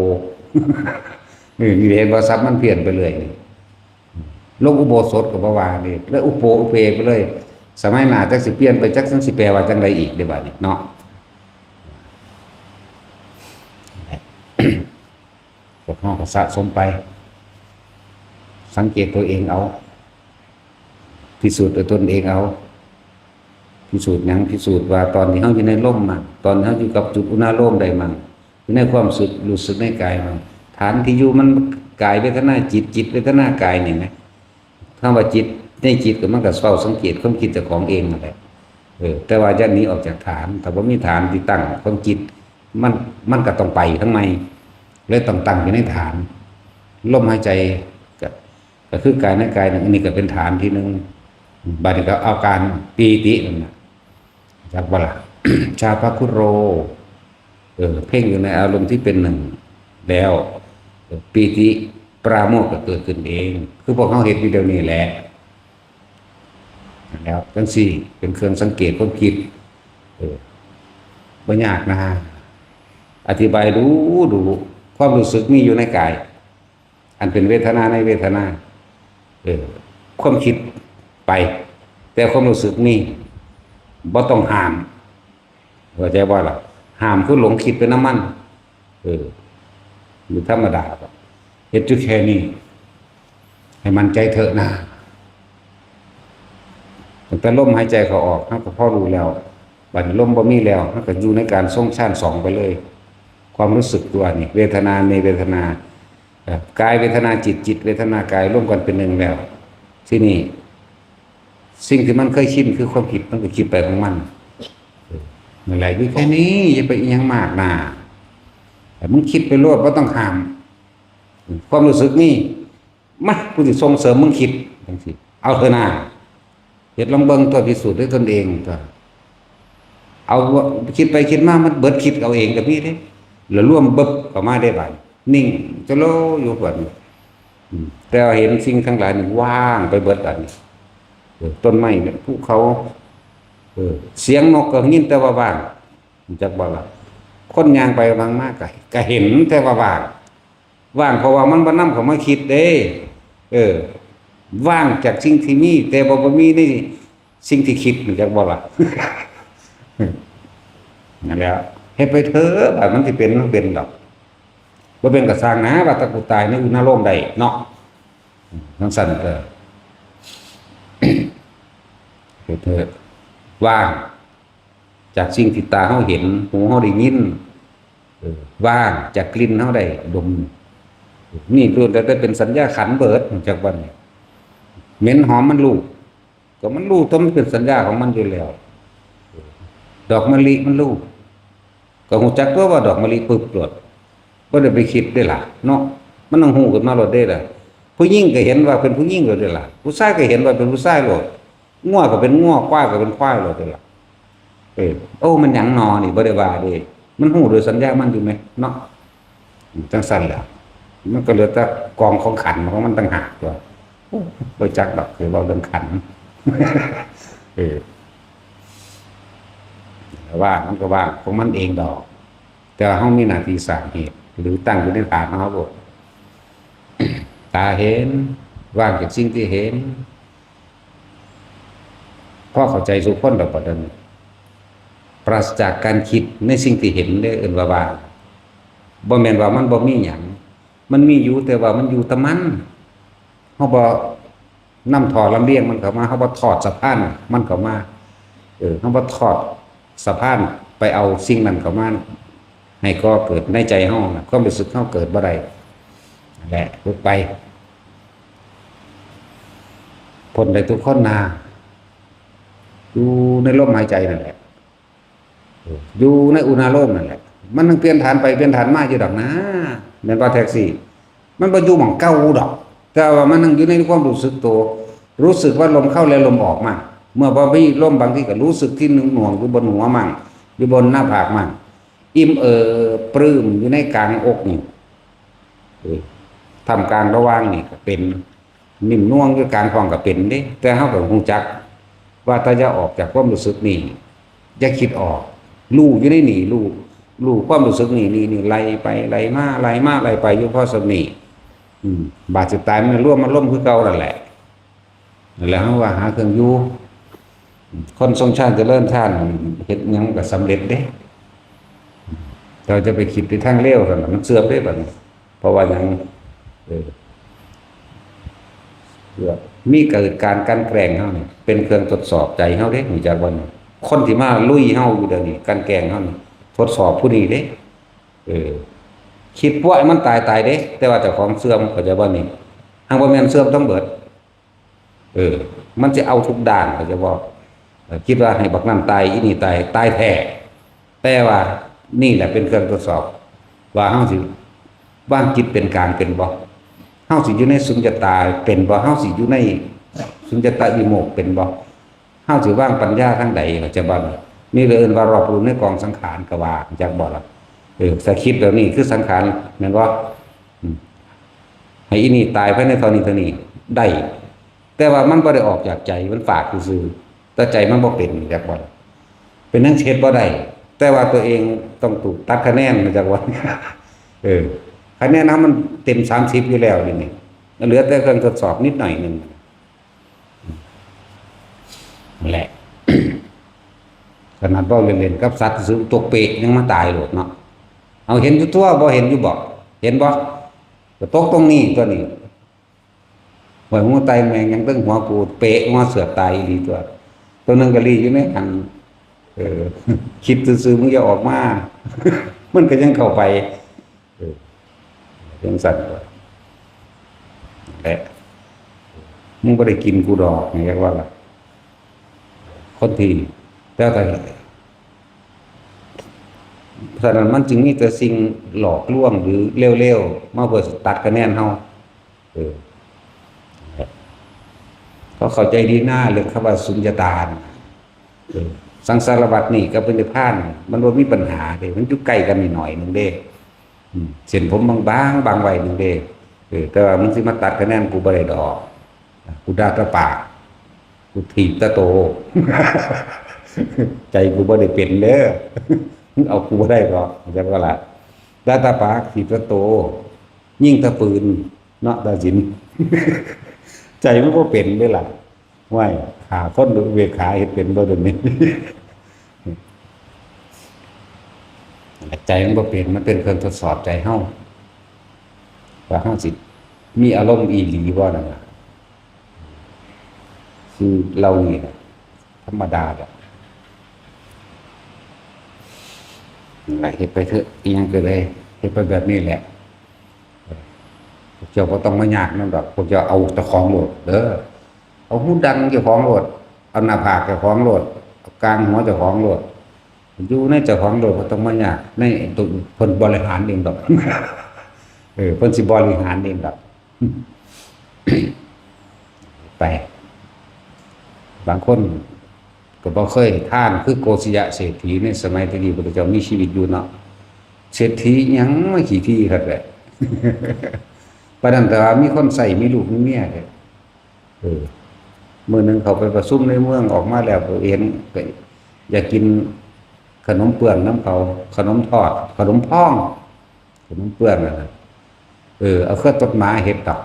นี่เห็นบ่ ศัพท์มันเพี้ยนไปเรื่อยนี่ ลงอุโบสถก็บ่ว่านี่ แล้วอุโปอุเปไปเลย สมัยหน้าจักสิเปลี่ยนไป จักมันสิแปลว่าจั่งใดอีกเด้บาดนี้เนาะ พวกเฮาก็สะสมไป สังเกตตัวเองเอา พิสูจน์ด้วยตนเองเอา พิสูจน์หยัง พิสูจน์ว่าตอนที่เฮาอยู่ในลมมั่ง ตอนที่เฮาอยู่กับจุดอุณาโลมใดมั่ง อยู่ในความรู้สึก รู้สึกในกายมั่ง ฐานที่อยู่มันกายเวทนาจิต จิตเวทนากายนี่นะ คำว่าจิต ในจิตก็มันก็เฝ้าสังเกตความคิดเจ้าของเองนั่นแหละ เออ แต่ว่าจะหนีออกจากฐาน ถ้าบ่มีฐานที่ตั้งความคิด มัน มันก็ต้องไปทางใหม่ เลยต้องตั้งอยู่ในฐาน ลมหายใจก็ ก็คือกายในกายหนึ่ง อันนี้ก็เป็นฐานที่หนึ่ง บัดนี้ก็เอาการปีตินั่นน่ะ จักบ่ล่ะ ชาพคุโร เออ เพ่งอยู่ในอารมณ์ที่เป็นหนึ่งแล้ว เออ ปีติปราโมทย์ก็เกิดขึ้นเอง คือพวกเฮาเฮ็ดอยู่เดี๋ยวนี้แหละ แล้วจั่งซี้เป็นเครื่องสังเกตความคิด เออ บ่ยากนะ อธิบายดูดู ความรู้สึกมีอยู่ในกาย อันเป็นเวทนาในเวทนา เออ ความคิดไป แต่ความรู้สึกมี บ่ต้องห้าม เข้าใจบ่ล่ะ ห้ามคือหลงคิดไปนำมัน เออ อยู่ธรรมดา เฮ็ดอยู่แค่นี้ ให้มั่นใจเถอะนะ ตั้งแต่ลมหายใจเข้าออก เฮาก็พอรู้แล้ว บัดนี้ลมบ่มีแล้ว เฮาก็อยู่ในการทรงฌานสองไปเลย ความรู้สึกตัวนี่ เวทนาในเวทนา เอ่อ กายเวทนาจิต จิตเวทนากาย รวมกันเป็นหนึ่งแล้ว ทีนี้ สิ่งที่มันเคยชินคือความคิด มันก็คิดไปของมัน เออ นั่นแหละ อยู่แค่นี้ อย่าไปอิหยังมากนะ แต่มึงคิดไปโลด บ่ต้องห้าม ความรู้สึกนี่ มา กูสิส่งเสริมมึงคิด จั่งซี้ เอาเถอะนะ เฮ็ดลองเบิ่งตัว พิสูจน์ด้วยตนเองตัว เอา คิดไปคิดมา มันเบิดคิดเอาเองก็มีเด้ แล้วรวมเบิบเข้ามาได้บาด นิ่งจะโลอยู่บาดนี้ อืม แต่ว่าเห็นสิ่งทั้งหลายนี่ว่างไปเบิดบาดนี้ เออ ต้นไม้เนี่ย ภูเขา เออ เสียงนกก็ยินแต่ว่าว่าง รู้จักบ่ล่ะ คนย่างไปย่างมาก็ ก็เห็นแต่ว่าว่าง ว่างเพราะว่ามันบ่นำเข้ามาคิดเด้ เออ ว่างจากสิ่งที่มี แต่บ่ บ่มีในสิ่งที่คิด รู้จักบ่ล่ะ นั่นแหละ เฮ็ดไปเถอะ บาดมันสิเป็น มันเป็นดอก บ่เป็นก็ซ่างนะ ว่าแต่กูตายในอุณาโลมได้เนาะ จั่งซั้นเด้อ เฮ็ดเถอะ ว่าง จากสิ่งที่ตาเฮาเห็น หูเฮาได้ยิน เออ ว่างจากกลิ่นเฮาได้ดม นี่ล้วนแต่เป็นสัญญาขันธ์เบิด รู้จักบ่นี่ เหม็นหอมมันรู้ ก็มันรู้ แต่มันเป็นสัญญาของมันอยู่แล้ว ดอกมะลิมันรู้ ก็รู้จักตัวว่าดอกมะลิปึ๊บโลด บ่ได้ไปคิดเด้ล่ะ เนาะ มันต้องรู้ขึ้นมาโลดเด้ล่ะ ผู้หญิงก็เห็นว่าเป็นผู้หญิงโลดเด้ล่ะ ผู้ชายก็เห็นว่าเป็นผู้ชายโลด งัวก็เป็นงัว ควายก็เป็นควายโลดเด้ล่ะ เออ โอ้ มันหยังหนอนี่ บ่ได้ว่าเด้ มันรู้โดยสัญญามันอยู่แหม เนาะ จั่งซั้นแหละ มันก็เหลือแต่กองของขันธ์ของมันต่างหากตัว โอ้ บ่จักดอก คือเว้าเรื่องขันธ์ เออ แต่ว่ามันก็ว่างของมันเองดอก แต่ว่าเฮามีหน้าที่สร้างเหตุ หรือตั้งอยู่ในฐานของเฮาโลด ตาเห็น ว่างจากสิ่งที่เห็น พอเข้าใจสู่คนดอกบัดนั้น ปราศจากการคิดในสิ่งที่เห็นเด้ เอิ้นว่าว่าง บ่แม่นว่ามันบ่มีหยัง มันมีอยู่ แต่ว่ามันอยู่แต่มัน เฮาบ่นำท่อลำเลียงมันเข้ามา เฮาบ่ทอดสะพานมันเข้ามา เออ เฮาบ่ทอดสะพานไปเอาสิ่งนั้นเข้ามา ให้ก่อเกิดในใจเฮานะ ความรู้สึกเฮาเกิดบ่ได้ นั่นแหละ หลุดไป พ้นได้ทุกคนนะ อยู่ในลมหายใจนั่นแหละ อยู่ในอุณาโลมนั่นแหละ มันยังเปลี่ยนฐานไปเปลี่ยนฐานมาอยู่ดอกนะ แม่นบ่แท็กซี่ มันบ่อยู่หม่องเก่าดอก แต่ว่ามันยังอยู่ในความรู้สึกตัว รู้สึกว่าลมเข้าและลมออกมั่ง เมื่อบ่มีลมบางทีก็รู้สึกที่หน่วงๆ อยู่บนหัวมั่ง อยู่บนหน้าผากมั่ง อิ่มเอิบปลื้มอยู่ในกลางอกนี่ เออ ท่ามกลางระหว่างนี่ก็เป็น นิ่มนวลอยู่กลางท้องก็เป็นเด้ แต่เฮาก็ฮู้จักว่าถ้าอย่าออกจากความรู้สึกนี่ อย่าคิดออก รู้อยู่ในนี่ รู้ รู้ความรู้สึกนี่ นี่ นี่ ไหลไป ไหลมา ไหลมา ไหลไปอยู่พอส่ำนี้ อืม บาดสิตายมันรวมอารมณ์คือเก่านั่นแหละ นั่นแหละ เฮาว่าหาเครื่องอยู่ คนทรงฌานเจริญฌานเฮ็ดหยังก็สำเร็จเด้ เราจะไปคิดในทางเลวเท่านั้น มันเสื่อมเด้บัดนี้ เพราะว่าหยัง เออ เพื่อมีเกิดการกลั่นแกล้งเฮานี่ เป็นเครื่องทดสอบใจเฮาเด้ รู้จักบ่นี่ คนที่มาลุยเฮาอยู่เดี๋ยวนี้ กลั่นแกล้งเฮานี่ ทดสอบผู้นี้เด้ เออ คิดว่าให้มันตาย ตายเด้ แต่ว่าเจ้าของเสื่อม เข้าใจบ่นี่ หากบ่แม่นเสื่อมทั้งเบิด เออ มันสิเอาทุกด้าน เข้าใจบ่ เออ คิดว่าให้บักนั่นตาย อีนี่ตาย ตายแท้ แต่ว่านี่แหละเป็นเครื่องทดสอบ ว่าเฮาสิวางจิตเป็นกลางเป็นบ่ เฮาสิอยู่ในสุญญตาเป็นบ่ เฮาสิอยู่ในสุญญตาวิโมกข์เป็นบ่ เฮาสิวางปัญญาทางใด เข้าใจบ่ นี่เลยเอิ้นว่ารอบรู้ในกองสังขารก็ว่า จักบ่ล่ะ เออ ถ้าคิดแบบนี้คือสังขาร แม่นบ่ อืม ให้อีนี่ตายภายในเท่านี้เท่านี้ ได้ แต่ว่ามันบ่ได้ออกจากใจ มันฝากซื่อๆ แต่ใจมันบ่เป็น จักบ่ล่ะ เป็นหยังเฮ็ดบ่ได้ แต่ว่าตัวเองต้องถูกตัดคะแนน จักบ่ เออ คะแนนเฮามันเต็มสามสิบอยู่แล้วนี่ นี่ เหลือแต่เครื่องทดสอบนิดหน่อยหนึ่ง นั่นแหละ ขนาดเว้าเล่นๆ กับสัตว์ซื่อ ตัวเปะยังมาตายโลดเนาะ เอา เห็นอยู่ตัว บ่เห็นอยู่บ่ เห็นบ่ ก็ตกตรงนี้ตัวนี้ ห้วย งูไตแมงยังเทิงหัวกู เปะมาเสือกตายอีหลีตัว ตัวหนึ่งก็ลีอยู่ในหั้น เออ คิดซื่อๆ มึงอย่าออกมา มันก็ยังเข้าไป เออ จังซั่นก็ แหละ มึงบ่ได้กินกูดอก นี่เรียกว่าล่ะ คนที่ แต่ก็ ฉะนั้นมันจึงมีแต่สิ่งหลอกลวงหรือเลวๆ มาเพื่อตัดคะแนนเฮา เออ เขาเข้าใจดีนะเรื่องคำว่าสุญญตานะ เออ สังสารวัฏนี่กับนิพพาน มันบ่มีปัญหาเด้ มันอยู่ใกล้กันนิดหน่อยหนึ่งเด้ อืม เส้นผมบางๆ บางไว้หนึ่งเด้ เออ แต่ว่ามึงสิมาตัดคะแนนกูบ่ได้ดอก กูด่าแต่ปาก กูถีบแต่โต ใจกูบ่ได้เป็นเด้อ มึงเอากูบ่ได้ดอก เข้าใจบ่ล่ะ ด่าแต่ปาก ถีบแต่โต ยิงแต่ปืน เนาะ ตัดสิน ใจมันบ่เป็นเด้ล่ะ ห้วย ฆ่าคนด้วยอุเบกขา เฮ็ดเป็นบ่เดี๋ยวนี้ ใจมันบ่เป็น มันเป็นเครื่องทดสอบใจเฮา ว่าเฮาสิมีอารมณ์อีหลีบ่นั่นน่ะ คือเหล่านี้น่ะ ธรรมดาดอก นั่นล่ะ เฮ็ดไปเถอะ อิหยังก็ได้ เฮ็ดไปแบบนี้แหละ พวกเจ้าบ่ต้องมายากนำดอก พวกเจ้าเอาเจ้าของโลดเด้อ เอาหูดังเจ้าของโลด เอาหน้าผากเจ้าของโลด เอากลางหัวเจ้าของโลด อยู่ในเจ้าของโลด บ่ต้องมายาก ในตัวเพิ่นบริหารเองดอก เออ เพิ่นสิบริหารเองดอก ไป บางคนก็บ่เคยทาน คือโกศยเศรษฐีในสมัยที่พระพุทธเจ้ามีชีวิตอยู่เนาะ เศรษฐีหยังมาขี้ถี่คักแหละ ปานนั้นแต่ว่ามีคนใช้ มีลูกมีเมียเด้ เออ มื้อหนึ่งเขาไปประชุมในเมืองออกมาแล้ว เห็นก็อยากกินขนมเปื้อนนำเขา ขนมทอด ขนมพอง ขนมเปื้อนนั่นน่ะ เออ เอาเครื่องตดหมาเฮ็ดดอก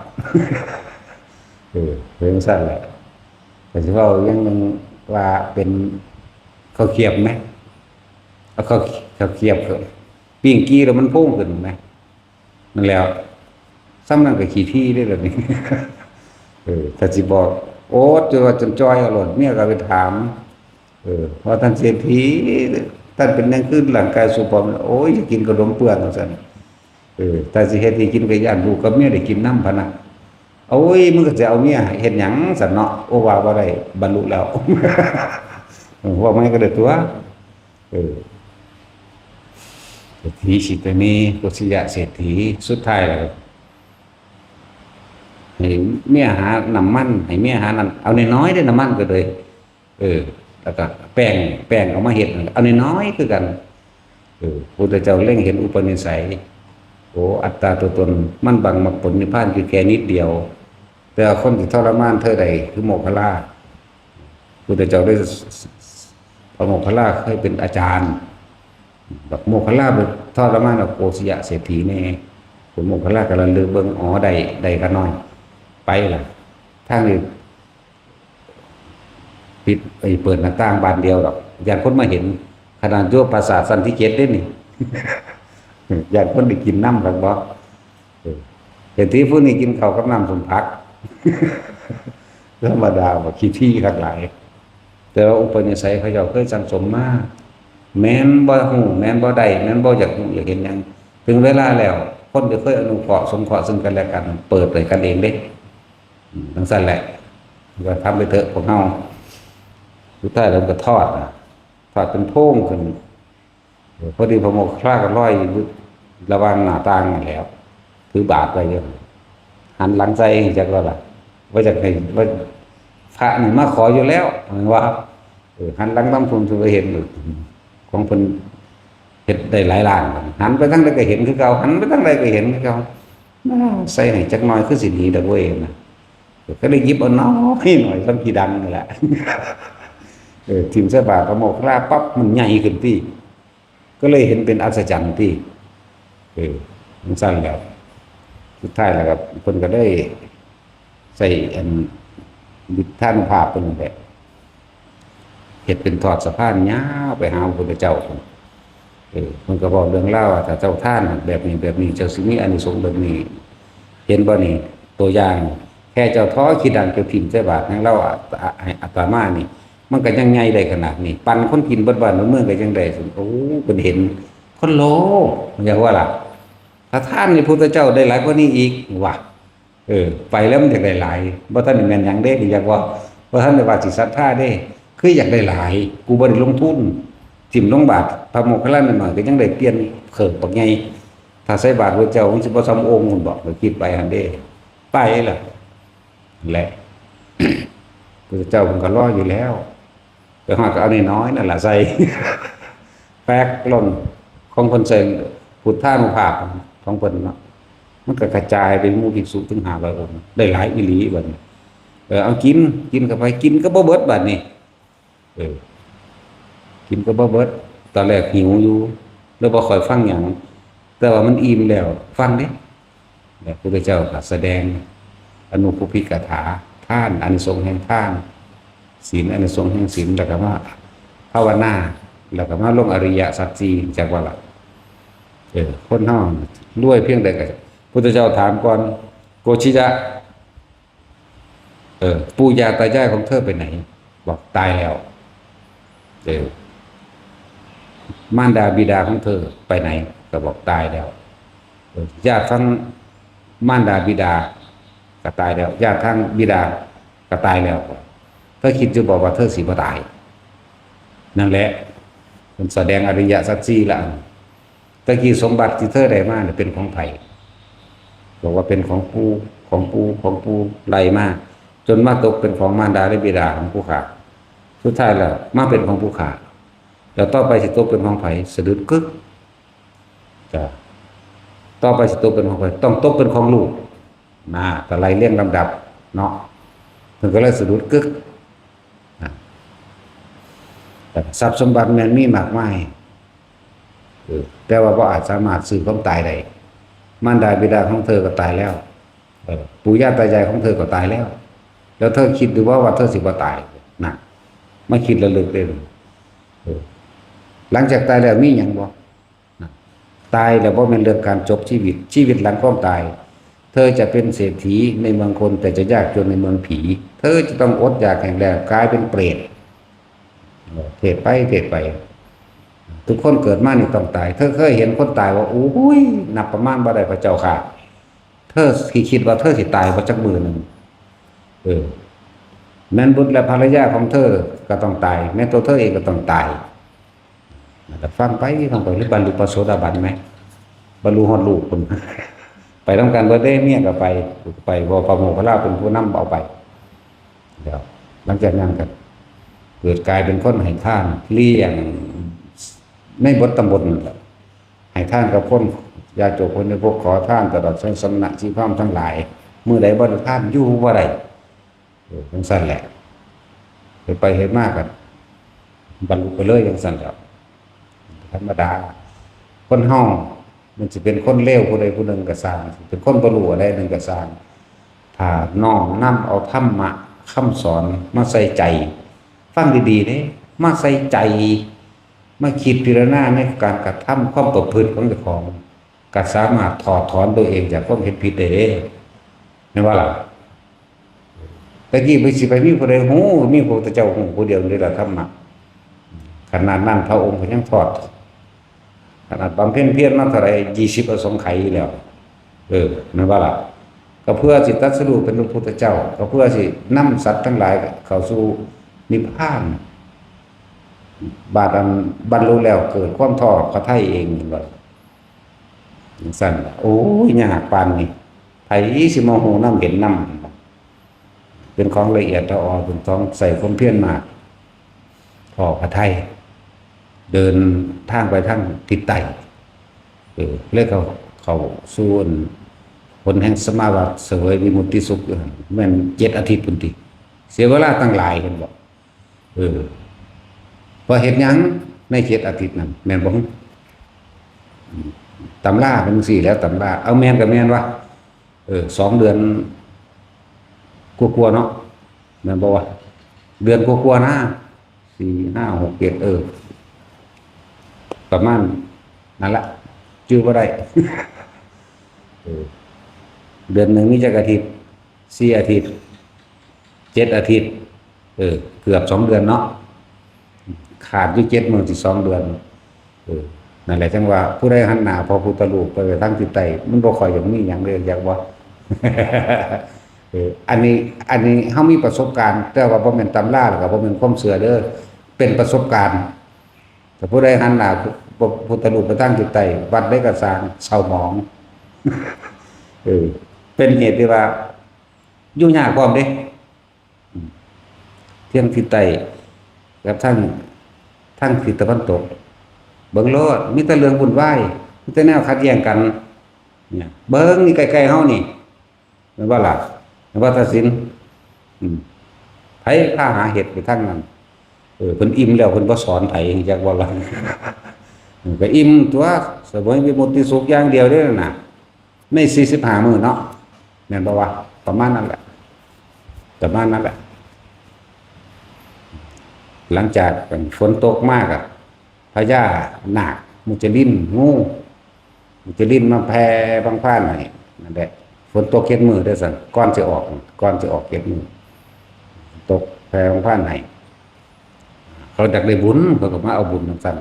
เออ เป็นจั่งซั่นแหละ ก็สิเว้าอย่างหนึ่งว่าเป็นข้าวเกรียบไหม เอาข้าว ข้าวเกรียบ ปิ้งกี่แล้วมันพุงขึ้นไหม นั่นแหล้ว ส่ำนั้นก็ขี้ถี่เด้อล่ะนี่ เออ ถ้าสิบอก โอ๊ต จนว่าจนจ่อยเอาโลด เมียก็ไปถาม เออ ว่าท่านเศรษฐี ท่านเป็นหยังคือร่างกายสมบูรณ์ โอ้ย อยากกินขนมเปื้อน ว่าซั่น เออ ถ้าสิเฮ็ดให้กินก็ย้านลูกกับเมียได้กินนำพะนะ โอ้ย มึงก็สิเอาเมียเฮ็ดหยังซั่นเนาะ โอ้ ว่าบ่ได้ บรรลุแล้ว เออ ว่ามันก็ได้ตัว เออ ถีสิตนี โกศยะเศรษฐี สุดท้ายแล้ว ให้เมียหาน้ำมัน ให้เมียหานั่น เอาน้อยๆเด้อ น้ำมันก็เลย เออ แล้วก็แป้ง แป้งเอามาเฮ็ด เอาน้อยๆคือกัน เออ พุทธเจ้าเล็งเห็นอุปนิสัย โอ้ อัตตาตัวตน มันบังมรรคผลนิพพานอยู่แค่นิดเดียว แต่ว่าคนที่ทรมานเธอได้คือโมคคัลลา พุทธเจ้าได้ พระโมคคัลลาเคยเป็นอาจารย์ บักโมคคัลลาไปทรมานกับโกศยะเศรษฐีแน่ พระโมคคัลลาก็ระลึกเบิ่ง อ๋อ ได้ ได้ข้าน้อย ไปล่ะ ทางนี้ ปิด ไอ้เปิดหน้าต่างบานเดียวดอก ย้านคนมาเห็น ขนาดอยู่ปราสาทชั้นที่เจ็ดเด้นี่ ย้านคนได้กินน้ำครับบ่ เออ เศรษฐีผู้นี้กินข้าวกับน้ำส้มผัก ธรรมดา บ่ขี้ถี่คักหลาย แต่ว่าอุปนิสัยเขาเจ้าเคยสั่งสมมา แม่นบ่ฮู้ แม่นบ่ได้ แม่นบ่อยากฮู้อยากเห็นหยัง ถึงเวลาแล้ว คนที่เคยอนุเคราะห์สงเคราะห์ซึ่งกันและกัน เปิดให้กันเองเด้ อืม จั่งซั้นแหละ ว่าทำไปเถอะพวกเฮา สุดท้ายแล้วก็ทอดนะ ทอดเป็นโพงขึ้น เออ พอดีพระโมคคัลลาก็ลอยอยู่ระหว่างหน้าต่างนั่นแหล้ว ถือบาตรไว้อยู่ หันหลังใส่จักว่าล่ะ ว่าจักให้ ว่าพระนี่มาขออยู่แล้ว ว่า เออ หันหลังทางพุ้น สิบ่เห็น ของเพิ่นเฮ็ดได้หลายล้าน หันไปทางใดก็เห็นคือเก่า หันไปทางใดก็เห็นคือเก่า อ้าว ใส่ให้จักหน่อยคือสิหนีดอกเว้ยนะ ก็เลยหยิบเอาน้อยหน่อย ส่ำขี้ดังนี่แหละ เออ ถิ่มใส่บาตรพระโมคคัลลาปั๊บ มันใหญ่ขึ้นติ ก็เลยเห็นเป็นอัศจรรย์ติ เออ จั่งซั้นแล้ว สุดท้ายแล้วก็เพิ่นก็ได้ใส่อันฤทธานุภาพเพิ่นนั่นแหละ เฮ็ดเป็นทอดสะพานยาวไปหาพระพุทธเจ้า เออ เพิ่นก็เว้าเรื่องราวว่า ถ้าเจ้าทานแบบนี้แบบนี้ เจ้าสิมีอานิสงส์แบบนี้ เห็นบ่นี่ ตัวอย่าง แค่เจ้าทอดขี้ดัง เจ้าถิ่มใส่บาตรให้เรา อ่ะ ให้อาตมานี่ มันก็ยังใหญ่ได้ขนาดนี้ ปันคนกินเบิดบ้านเบิดเมืองก็ยังได้ โอ้ เพิ่นเห็น คนโลภ อยากว่าล่ะ ถ้าทานนี่พุทธเจ้าได้หลายกว่านี้อีก ว่า เออ ไปแล้วมันอยากได้หลาย บ่ทันได้แม่นหยังเด้ อยากว่า บ่ทันได้ว่าสิศรัทธาเด้ คืออยากได้หลาย กูบ่ได้ลงทุน ถิ่มลงบาตร พระโมคคัลลาหน่อยๆ ก็ยังได้เปลี่ยนเพิ่มบักใหญ่ ถ้าใส่บาตรพระเจ้า มันสิบ่ส่ำองค์พุ้นบ่ ก็คิดไปหั่นเด้ ไปล่ะ และ พระเจ้าเพิ่นก็รออยู่แล้ว ไปฮอดก็เอาน้อยๆนั่นล่ะใส่ แป๊กล่น ของเพิ่นใส่พุทธานุภาพของเพิ่นเนาะ มันก็กระจายไปหมู่ภิกษุถึงห้าร้อยองค์ ได้หลายอีหลีบัดนี้ เออ เอากิน กินเข้าไป กินก็บ่เบิดบัดนี้ เออ กินก็บ่เบิด ตอนแรกหิวอยู่ แล้วบ่ค่อยฟังหยัง แต่ว่ามันอิ่มแล้ว ฟังเด้ แล้วพระพุทธเจ้าก็แสดงอนุปปิกถา ทาน อานิสงส์แห่งทาน ศีล อานิสงส์แห่งศีล แล้วก็มาภาวนา แล้วก็มาลงอริยสัจสี่ จักว่าล่ะ เออ คนเฮาน่ะรวยเพียงใดก็ พุทธเจ้าถามก่อน โกศยะ เออ ปู่ย่าตายายของเธอไปไหน บอกตายแล้ว เออ มารดาบิดาของเธอไปไหน ก็บอกตายแล้ว เออ ญาติทั้งมารดาบิดาก็ตายแล้ว ญาติทั้งบิดาก็ตายแล้ว เธอคิดอยู่บ่ว่าเธอสิบ่ตาย นั่นแหละ มันแสดงอริยสัจสี่ละ ตะกี้สมบัติที่เธอได้มาเนี่ยเป็นของไผ บอกว่าเป็นของปู่ ของปู่ ของปู่ไล่มา จนมาตกเป็นของมารดาและบิดาของผู้ข้า สุดท้ายแล้วมาเป็นของผู้ข้า แล้วต่อไปสิตกเป็นของไผ สะดุดกึก จ้ะ ต่อไปสิตกเป็นของไผ ต้องตกเป็นของลูก นะ ก็ไล่เรียงลำดับเนาะ เพิ่นก็เลยสะดุดกึก นะ แต่ทรัพย์สมบัติแม่นมีมากมาย เออ แต่ว่าบ่อาจสามารถซื้อความตายได้ มารดาบิดาของเธอก็ตายแล้ว เออ ปู่ย่าตายายของเธอก็ตายแล้ว แล้วเธอคิดดูว่า ว่าเธอสิบ่ตาย นะ มาคิดระลึกเด้อ เออ หลังจากตายแล้วมีหยังบ่ นะ ตายแล้วบ่แม่นเรื่องการจบชีวิต ชีวิตหลังความตาย เธอจะเป็นเศรษฐีในเมืองคน แต่จะยากจนในเมืองผี เธอจะต้องอดอยากแห้งแล้ง กลายเป็นเปรต เออ เทศน์ไป เทศน์ไป ทุกคนเกิดมานี่ต้องตาย เธอเคยเห็นคนตายว่า โอ้ย นับประมาณบ่ได้พระเจ้าค่ะ เธอสิคิดว่าเธอสิตายบ่จักมื้อหนึ่ง เออ แม่นบุตรและภรรยาของเธอก็ต้องตาย แม้ตัวเธอเองก็ต้องตาย แต่ฟังไปฟังไป หรือบรรลุพระโสดาบันไหม บรรลุฮอดลูกคน ไปนำกันเบิดเด้ เมียก็ไป ไป เพราะพระโมคคัลลาเป็นผู้นำเอาไป แล้วหลังจากนั้นก็เกิดกลายเป็นคนให้ทาน เลี้ยงในบทตำบลนั่นแหละ ให้ทานกับคนยากจนคนในพวกขอทานตลอดทั้งสมณะชีพราหมณ์ทั้งหลาย มื้อใดบ่ได้ทานอยู่บ่ได้ เออจังซั่นแหละ เฮ็ดไปเฮ็ดมาก็บรรลุไปเลยจังซั่นแหละ ธรรมดา คนเฮามันสิเป็นคนเลวผู้ใดผู้หนึ่งก็ซ่าง สิเป็นคนบ่รู้อะไรหนึ่งก็ซ่าง ถ้าน้อมนำเอาธรรมะคำสอนมาใส่ใจ ฟังดีๆเด้ มาใส่ใจ มาคิดพิจารณาในการกระทำความประพฤติของเจ้าของ ก็สามารถถอดถอนตัวเองจากความเห็นผิดได้เด้ แม่นบ่ล่ะ แต่กี้ไปสิไปมีผู้ใดฮู้ มีพระพุทธเจ้าฮู้ผู้เดียวนี่ล่ะธรรมะ ขนาดนั้นพระองค์ก็ยังถอด ขนาดบำเพ็ญเพียรมาเท่าไหร่ ยี่สิบอสงไขยอยู่แล้ว เออ แม่นบ่ล่ะ ก็เพื่อสิตรัสรู้เป็นพระพุทธเจ้า ก็เพื่อสินำสัตว์ทั้งหลายเข้าสู่นิพพาน บาดอันบรรลุแล้วเกิดความท้อพระทัยเอง แม่นบ่ล่ะ จังซั่นล่ะ โอ้ย ยากปานนี้ ไผสิมาฮู้นำเห็นนำ เป็นของละเอียดละออ เป็นของใส่ความเพียรมาก ท้อพระทัย เดินทางไปทางทิศใต้ เออ เลยเข้า เข้าสู่อัน ผลแห่งสมาบัติเสวยวิมุตติสุขอยู่หั่น แม่นเจ็ดอาทิตย์พุ้นติ เสียเวลาตั้งหลาย เห็นบ่ เออ ว่าเฮ็ดหยังในเจ็ดอาทิตย์นั้น แม่นบ่ ตำราเป็นจั่งซี้แหล้ว ตำรา เอาแม่นก็แม่นวะ เออ สองเดือนกว่าๆเนาะ แม่นบ่วะ เดือนกว่าๆนะ สี่ ห้า หก เจ็ด เออ ประมาณนั่นละ จื่อบ่ได้ เออ เดือนหนึ่งมีจักอาทิตย์ สี่อาทิตย์ เจ็ดอาทิตย์ เออ เกือบสองเดือนเนาะ ขาดอยู่เจ็ดมื้อสิสองเดือน เออ นั่นแหละจั่งว่า ผู้ใดหันหน้าพระพุทธรูปไปทางทิศใต้ มันบ่ค่อยอยากมีหยังเลย อยากบ่ เออ อันนี้ อันนี้เฮามีประสบการณ์ แต่ว่าบ่แม่นตำรา แล้วก็บ่แม่นความเชื่อเด้อ เป็นประสบการณ์ ถ้าผู้ใดหันหน้าพระพุทธรูปไปทางทิศใต้ วัดใดก็ซ่าง เศร้าหมอง เออ เป็นเหตุที่ว่า อยู่ยากพร้อมเด้ อืม เทิงทิศใต้กับทาง ทางทิศตะวันตก เบิ่งโลด มีแต่เรื่องวุ่นวาย มีแต่แนวขัดแย้งกัน เนี่ย เบิ่งนี่ใกล้ๆเฮานี่ แม่นบ่ล่ะ แม่นบ่ ตาสิน อืม ไผพาหาเฮ็ดไปทางนั้น เออ เพิ่นอิ่มแล้วเพิ่นบ่สอนไผ จักบ่ล่ะ เออ ก็อิ่มตัว เสวยวิมุตติสุขอย่างเดียวเด้อนั่นน่ะ ในสี่สิบห้ามื้อเนาะ แม่นบ่วะ ประมาณนั้นแหละ ประมาณนั้นแหละ หลังจากฝนตกมากอะ พญานาค มุจลิน งู มุจลินมาแผ่พังพานให้ นั่นแหละ ฝนตกเจ็ดมื้อเด้อซั่น ก่อนสิออก ก่อนสิออกเจ็ดมื้อ ตกแผ่พังพานให้ เขาอยากได้บุญ เขาก็มาเอาบุญจั่งซั่น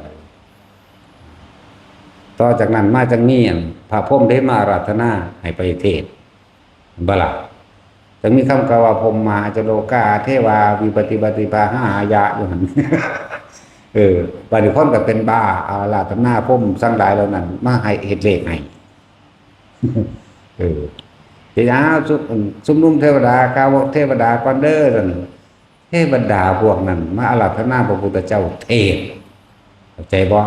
ต่อจากนั้นมาจั่งมีอันพระพรหมเด้มาอาราธนาให้ไปเทศน์ บ่ล่ะ จั่งมีคำกล่าวว่า พรหมาจโลกา เทวา วิปติปฏิปาหายะ อยู่หั่น เออ บาดนี้คนก็เป็นบ้า อาราธนาพรหมทั้งหลายเหล่านั้น มาให้เฮ็ดเลขให้ เออ เฮ็ดหยัง ชุม ชุมนุมเทวดา กล่าวว่าเทวดาก่อนเด้อ ซั่น เทวดาพวกนั้นมาอาราธนาพระพุทธเจ้าเทศน์ เข้าใจบ่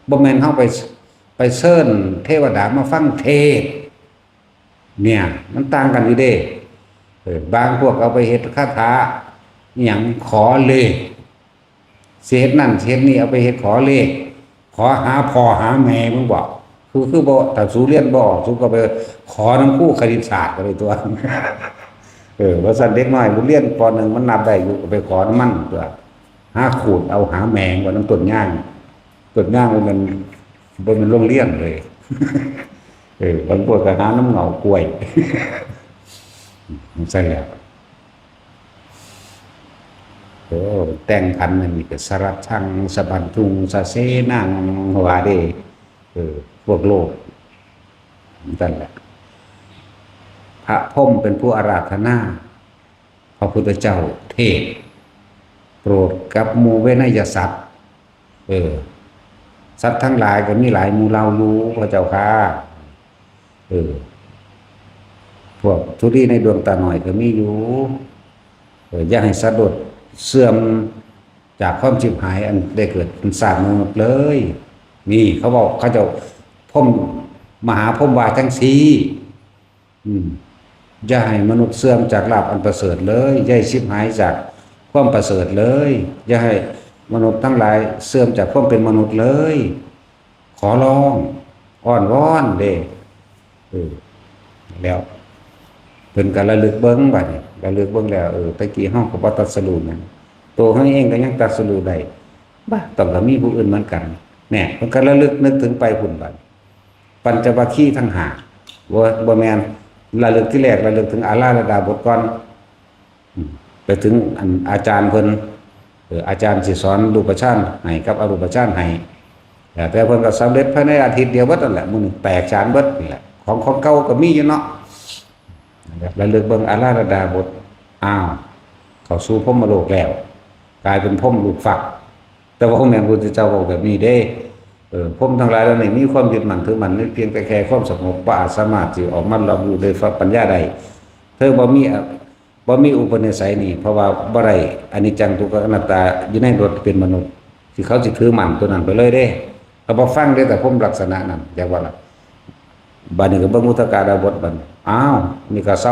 บ่แม่นเฮาไป ไปเชิญเทวดามาฟังเทศน์ เนี่ย มันต่างกันอยู่เด้ เออ บางพวกเอาไปเฮ็ดคาถาอิหยังขอเลข สิเฮ็ดนั่นสิเฮ็ดนี่ เอาไปเฮ็ดขอเลข ขอหาพ่อหาแม่มึงบ่ คือ คือบ่ ถ้าสูเรียนบ่ออก สูก็ไปขอนำครูคณิตศาสตร์ก็ได้ตั๊ว เออ ว่าซั่น เด็กน้อยมันเรียน ป.หนึ่ง มันนับได้อยู่ ก็ไปขอนำมันตั๊ว หาขูดเอาหาแมงว่านำต้นยาง ต้นยางบ่แม่น บ่แม่นโรงเรียนเลย เออ บางพวกก็หานำเหง้ากล้วย จั่งซั้นแหละ โอ้ แต่งขันอันนี้ก็ สรัจจัง สะบันทุง สะเสนัง ว่าเด้ เออ พวกโลก นั่นแหละ พระพรหมเป็นผู้อาราธนา พระพุทธเจ้าเทศน์ โปรดกับหมู่เวนยสัตว์ เออ สัตว์ทั้งหลายก็มีหลายหมู่เหล่าอยู่ พระเจ้าข้า เออ พวกธุลีในดวงตาน้อยก็มีอยู่ เออ อย่าให้สัตว์โลกเสื่อมจากความฉิบหายอันได้เกิดเป็นสร้างมนุษย์เลย นี่เขาบอก เขาเจ้าพรหม มหาพรหมว่าจังซี่ อืม อย่าให้มนุษย์เสื่อมจากลาภอันประเสริฐเลย อย่าให้ฉิบหายจากความประเสริฐเลย อย่าให้มนุษย์ทั้งหลายเสื่อมจากความเป็นมนุษย์เลย ขอร้อง อ้อนวอนเด้ เออ แล้วเพิ่นก็ระลึกเบิ่งบัดนี้ ระลึกเบิ่งแล้ว เออ แต่กี้เฮาก็บ่ตรัสรู้หยัง ตัวเฮาเองก็ยังตรัสรู้ได้ บ่า ต้องก็มีผู้อื่นเหมือนกัน แหน่ เพิ่นก็ระลึกนึกถึงไปพุ้นบัด ปัญจวัคคีย์ทั้งห้า บ่ บ่แม่น ระลึกที่แรก ระลึกถึงอาราธดาบทก่อน อืม ไปถึงอันอาจารย์เพิ่น เออ อาจารย์สิสอนรูปฌานให้กับอรูปฌานให้ แต่เพิ่นก็สำเร็จภายในอาทิตย์เดียวเบิดนั่นแหละ มื้อหนึ่งแตกฉานเบิดนี่แหละ ของ ของเก่าก็มีอยู่เนาะ ระลึกเบิ่งอาราธดาบท อ้าว เข้าสู่พรหมโลกแล้ว กลายเป็นพรหมลูกฟัก แต่ว่าพระแม่นพุทธเจ้าบอกแบบนี้เด้ เออ พรหมทั้งหลายเหล่านี้มีความยึดมั่นถือมั่นในเพียงแต่แค่ความสงบ บ่อาจสามารถสิออกมารับรู้ด้วยปัญญาได้ เธอบ่มี บ่มีอุปนิสัยนี่ เพราะว่าบ่ได้อนิจจังทุกขังอนัตตาอยู่ในรถเป็นมนุษย์ ที่เขาสิถือมั่นตัวนั้นไปเลยเด้ ก็บ่ฟังเด้ แต่พรหมลักษณะนั้น อยากว่าล่ะ บัดนี้ก็เบิ่งอุทกดาบทบัดนี้ อ้าว นี่ก็เซา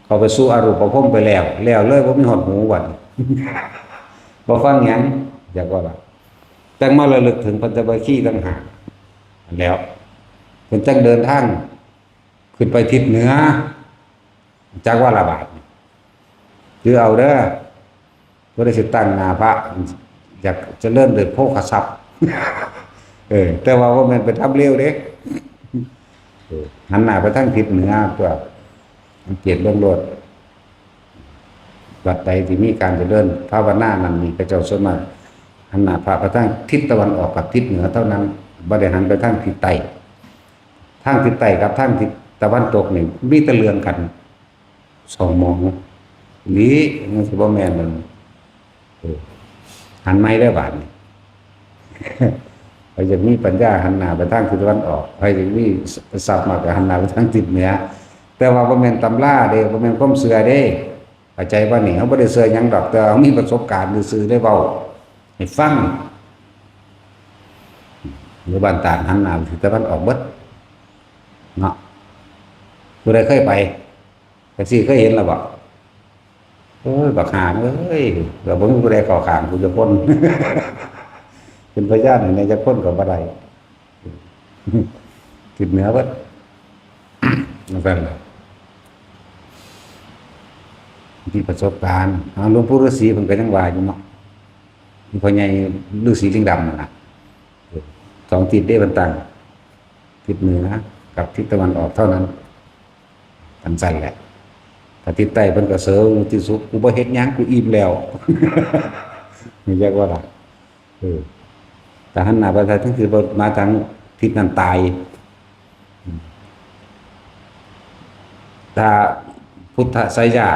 เข้าไปสู่อรูปพรหมไปแล้ว แล้วเลยบ่มีฮอดหูบัดนี้ บ่ฟังหยัง อยากว่าล่ะ จั่งมาระลึกถึงปัญจวัคคีย์ทั้งห้า แล้ว เพิ่นจั่งเดินทางขึ้นไปทิศเหนือ จักว่าละบาดนี่ คือเอาเด้อ ผู้ใดสิตั้งหน้าพระ อยากเจริญด้วยโภคทรัพย์ เออ แต่ว่าบ่แม่นไปทำเร็วเด้ เออ หันหน้าไปทางทิศเหนือตัว สังเกตเบิ่งโลด วัดใดที่มีการเจริญภาวนานั้น มีพระเจ้าส่วนมาก หันหน้าพระไปทางทิศตะวันออกกับทิศเหนือเท่านั้น บ่ได้หันไปทางทิศใต้ ทางทิศใต้กับทางทิศตะวันตกนี่มีแต่เรื่องกัน สองหม่อง นี่มันสิบ่แม่นมัน เออ หันใหม่เด้อบาดนี้ ใผอยากมีปัญญาหันหน้าไปทางทิศตะวันออก ใผอยากมีทรัพย์มากก็หันหน้าไปทางทิศเหนือ แต่ว่าบ่แม่นตำราเด้ บ่แม่นความเชื่อเด้ เข้าใจบ่นี่ เฮาบ่ได้เชื่อหยังดอก แต่ว่าเฮามีประสบการณ์ซื่อๆ ได้เว้าให้ฟัง อยู่บ้านตาดหันหน้าไปทิศตะวันออกเบิด เนาะ ผู้ใดเคยไป จั่งซี้เคยเห็นแล้วบ่ โอ้ย บักห่าเอ้ย ก็บ่มีผู้ใดเข้าข้างกูจักคน เป็นพยานให้แหน่จักคนก็บ่ได้ ทิศเหนือเบิด นั่นแหละ มีประสบการณ์ เอา หลวงปู่ฤาษีเพิ่นก็ยังว่าอยู่เนาะ มีพ่อใหญ่ฤาษีลิงดำนั่นน่ะ สองทิศเด้เพิ่นตั้ง ทิศเหนือกับทิศตะวันออกเท่านั้น จั่งซั่นแหละ ถ้าทิศใต้เพิ่นก็เสริมที่สุด กูบ่เฮ็ดหยัง กูอิ่มแล้ว นี่เรียกว่าล่ะ เออ แต่หันหน้าไปทางทิศ มาทางทิศนั้นตาย ถ้าพุทธไสยะ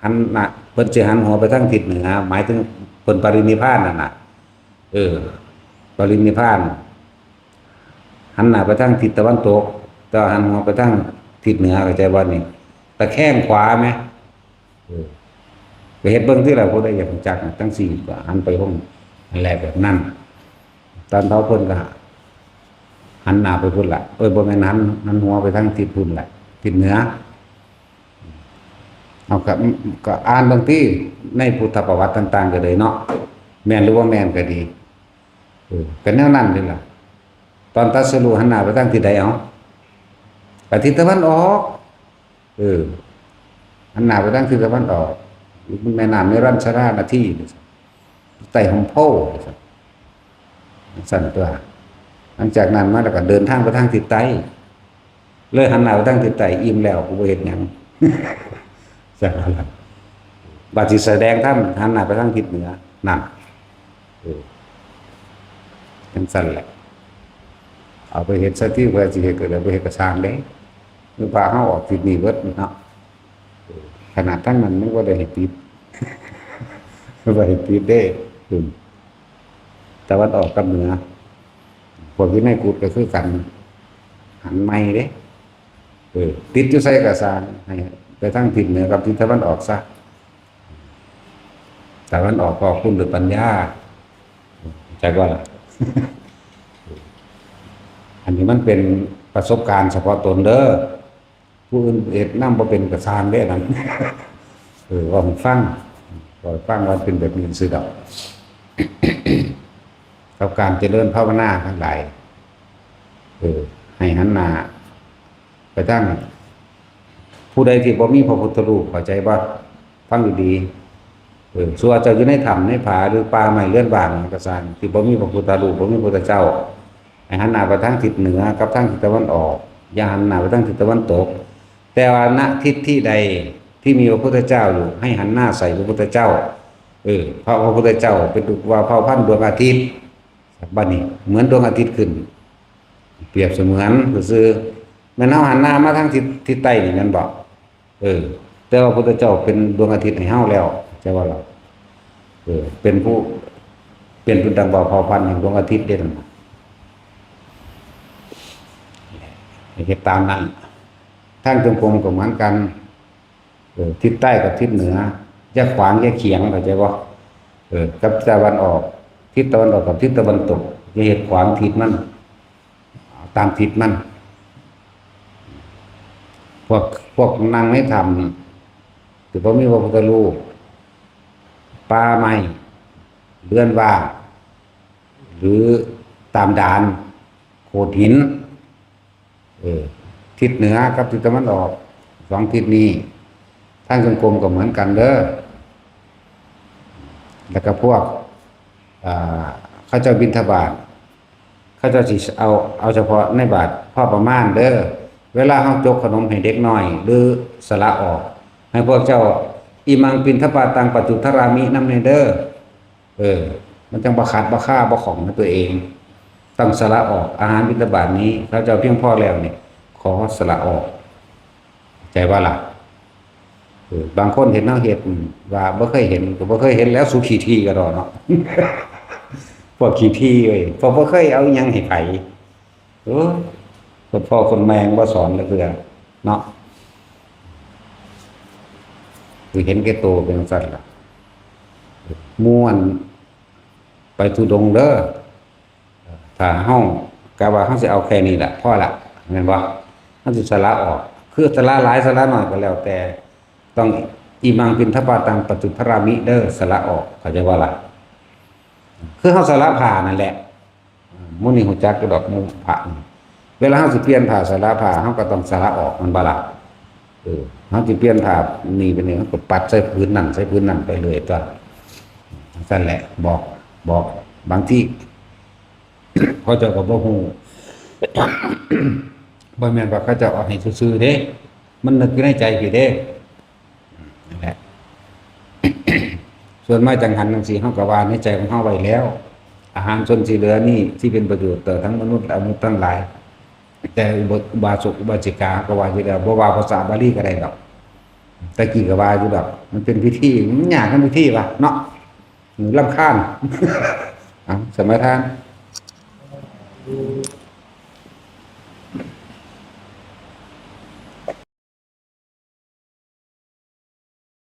หันหน้า เพิ่นสิหันหัวไปทางทิศเหนือ หมายถึงเพิ่นปรินิพพานนั่นน่ะ เออ ปรินิพพาน หันหน้าไปทางทิศตะวันตก แต่ว่าหันหัวไปทางทิศเหนือ เข้าใจบ่นี่ ตะแคงขวาไหม เออ ไปเฮ็ดเบิ่งติล่ะ ผู้ใดอยากรู้จักน่ะ จั่งซี้ก็หันไปห้องนั่นแหละ แบบนั้น ตอนเฒ่าเพิ่นก็หันหน้าไปพุ้นล่ะ เอ้ย บ่แม่นหัน หันหัวไปทางทิศพุ้นล่ะ ทิศเหนือ เอาก็ ก็อ่านเบิ่งติ ในพุทธประวัติต่างๆ ก็ได้เนาะ แม่นหรือบ่แม่นก็ดี เออ ก็แนวนั้นนี่ล่ะ ตอนตรัสรู้หันหน้าไปทางทิศใด เอา ก็ทิศตะวันออก เออ หันหน้าไปทางทิศตะวันออก แม่น้ำเนรัญชรานาที ใต้ฮ่มโพธิ์ ซั่นตัว หลังจากนั้นมาแล้วก็เดินทางไปทางทิศใต้ เลยหันหน้าไปทางทิศใต้ อิ่มแล้ว กูบ่เฮ็ดหยัง ซั่นว่าล่ะ บัดสิแสดงธรรม หันหน้าไปทางทิศเหนือ นั่น เออ จั่งซั่นแหละ เอาไปเฮ็ดซะติ เพิ่นสิเฮ็ดก็ได้ บ่เฮ็ดก็ซ่างเด้ คือพาเฮาออกทิศนี้เบิดเนาะ เออ ขนาดทางนั้นมันบ่ได้ให้ติด บ่ให้ติดเด้ อืม ตะวันออกกับเหนือ พวกอยู่ในกุฏิก็คือกัน หันใหม่เด้ เออ ติดอยู่ไสก็ซ่าง ให้ไปทางทิศเหนือกับทิศตะวันออกซะ ตะวันออกก็คุณด้วยปัญญา เข้าใจบ่ล่ะ อันนี้มันเป็นประสบการณ์เฉพาะตนเด้อ ผู้อื่นเฮ็ดนำบ่เป็นก็ซ่างเด้นั่น เออ เว้าให้ฟัง เว้าให้ฟังว่าเป็นแบบนี้ซื่อดอก กับการเจริญภาวนาทั้งหลาย เออ ให้หันหน้าไปทาง ผู้ใดที่บ่มีพระพุทธรูป เข้าใจบ่ ฟังดีๆ เออ ส่วนเจ้าอยู่ในถ้ำในผาหรือป่าไม้เรือนว่างก็ซ่าง ที่บ่มีพระพุทธรูป บ่มีพระพุทธเจ้า ให้หันหน้าไปทางทิศเหนือกับทางทิศตะวันออก อย่าหันหน้าไปทางทิศตะวันตก แต่ว่าณทิศที่ใดที่มีพระพุทธเจ้าอยู่ ให้หันหน้าใส่พระพุทธเจ้า เออ เพราะพระพุทธเจ้าเป็นรูปว่าเผ่าพันธุ์ดวงอาทิตย์ บัดนี้เหมือนดวงอาทิตย์ขึ้น เปรียบเสมือนซื่อๆ แม่นเฮาหันหน้ามาทางทิศ ทิศใต้นี่แม่นบ่ เออ แต่ว่าพุทธเจ้าเป็นดวงอาทิตย์ให้เฮาแล้ว ใช่บ่ล่ะ เออ เป็นผู้ เป็นผู้ดังบ่าวเผ่าพันธุ์แห่งดวงอาทิตย์เด้นั่นน่ะ ให้เฮ็ดตามนั้น ทางจงกรมก็เหมือนกัน เออ ทิศใต้กับทิศเหนือ อย่าขวางอย่าเขียง เข้าใจบ่ เออ กับตะวันออก ทิศตะวันออกกับทิศตะวันตก อย่าเฮ็ดขวางทิศมัน เอาตามทิศมัน พวก พวกนั่งในถ้ำ ถือว่ามีพระพุทธรูป ป่าไม้ เรือนว่าง หรือตามดาน โขดหิน เออ ทิศเหนือกับทิศตะวันออก สองทิศนี้ ทางจงกรมก็เหมือนกันเด้อ แล้วก็พวก อ่า เขาเจ้าบิณฑบาต เขาเจ้าสิเอา เอาเฉพาะในบาตรพอประมาณเด้อ เวลาเฮาจกขนมให้เด็กน้อย หรือสละออก ให้พวกเจ้า อิมังปิณฑปาตังปัจจุทรามิ นำแน่เด้อ เออ มันจังบ่ขัดบ่คาบ่ข้องในตัวเอง ต้องสละออก อาหารบิณฑบาตนี้ ข้าเจ้าเพียงพอแล้วนี่ ขอสละออก ใจว่าล่ะ เออ บางคนเห็นเฮาเฮ็ด ว่าบ่เคยเห็น ก็บ่เคยเห็นแล้ว สุขี้ถี่ก็ดอกเนาะ พวกขี้ถี่เว้ย พวกบ่เคยเอาอิหยังให้ไผ เออ คนพ่อคนแม่บ่สอนจักเทื่อเนาะ คือเห็นแก่ตัวเป็นจั่งซั่นล่ะ หมู่อันไปธุดงค์เด้อ ถ้าเฮากะว่าเฮาสิเอาแค่นี้ล่ะ พอละ แม่นบ่ เฮาสิสละออก คือสละหลายสละน้อยก็แล้วแต่ ต้อง อิมังปิณฑปาตังปัจจุทรามิ เด้อ สละออก เข้าใจบ่ล่ะ คือเฮาสละผ้านั่นแหละ หมู่นี้ฮู้จักอยู่ดอก หมู่พระนี่ เวลาเฮาสิเปลี่ยนผ้าสละผ้า เฮาก็ต้องสละออก แม่นบ่ล่ะ เออ เฮาสิเปลี่ยนผ้านี่ไปนี่ เฮาก็ปัดใส่ผืนนั่น ใส่ผืนนั่นไปเรื่อยตั๊ว จั่งซั่นแหละ บอก บอก บางที เขาเจ้าก็บ่ฮู้ บ่แม่นว่าเขาเจ้าเอาให้ซื่อๆเด้ มันนึกอยู่ในใจพี้เด้ นั่นแหละ ส่วนมาจั่งหันจั่งซี้ เฮาก็ว่าในใจของเฮาไว้แล้ว อาหารส่วนที่เหลือนี่ที่เป็นประโยชน์ต่อทั้งมนุษย์และอมนุษย์ทั้งหลาย แต่อุบาสกอุบาสิกาก็ว่าอยู่แล้ว บ่ว่าภาษาบาลีก็ได้ดอก แต่กี้ก็ว่าอยู่ดอก มันเป็นพิธี มันยากนำพิธีวะเนาะ รำคาญ เอา สมาทาน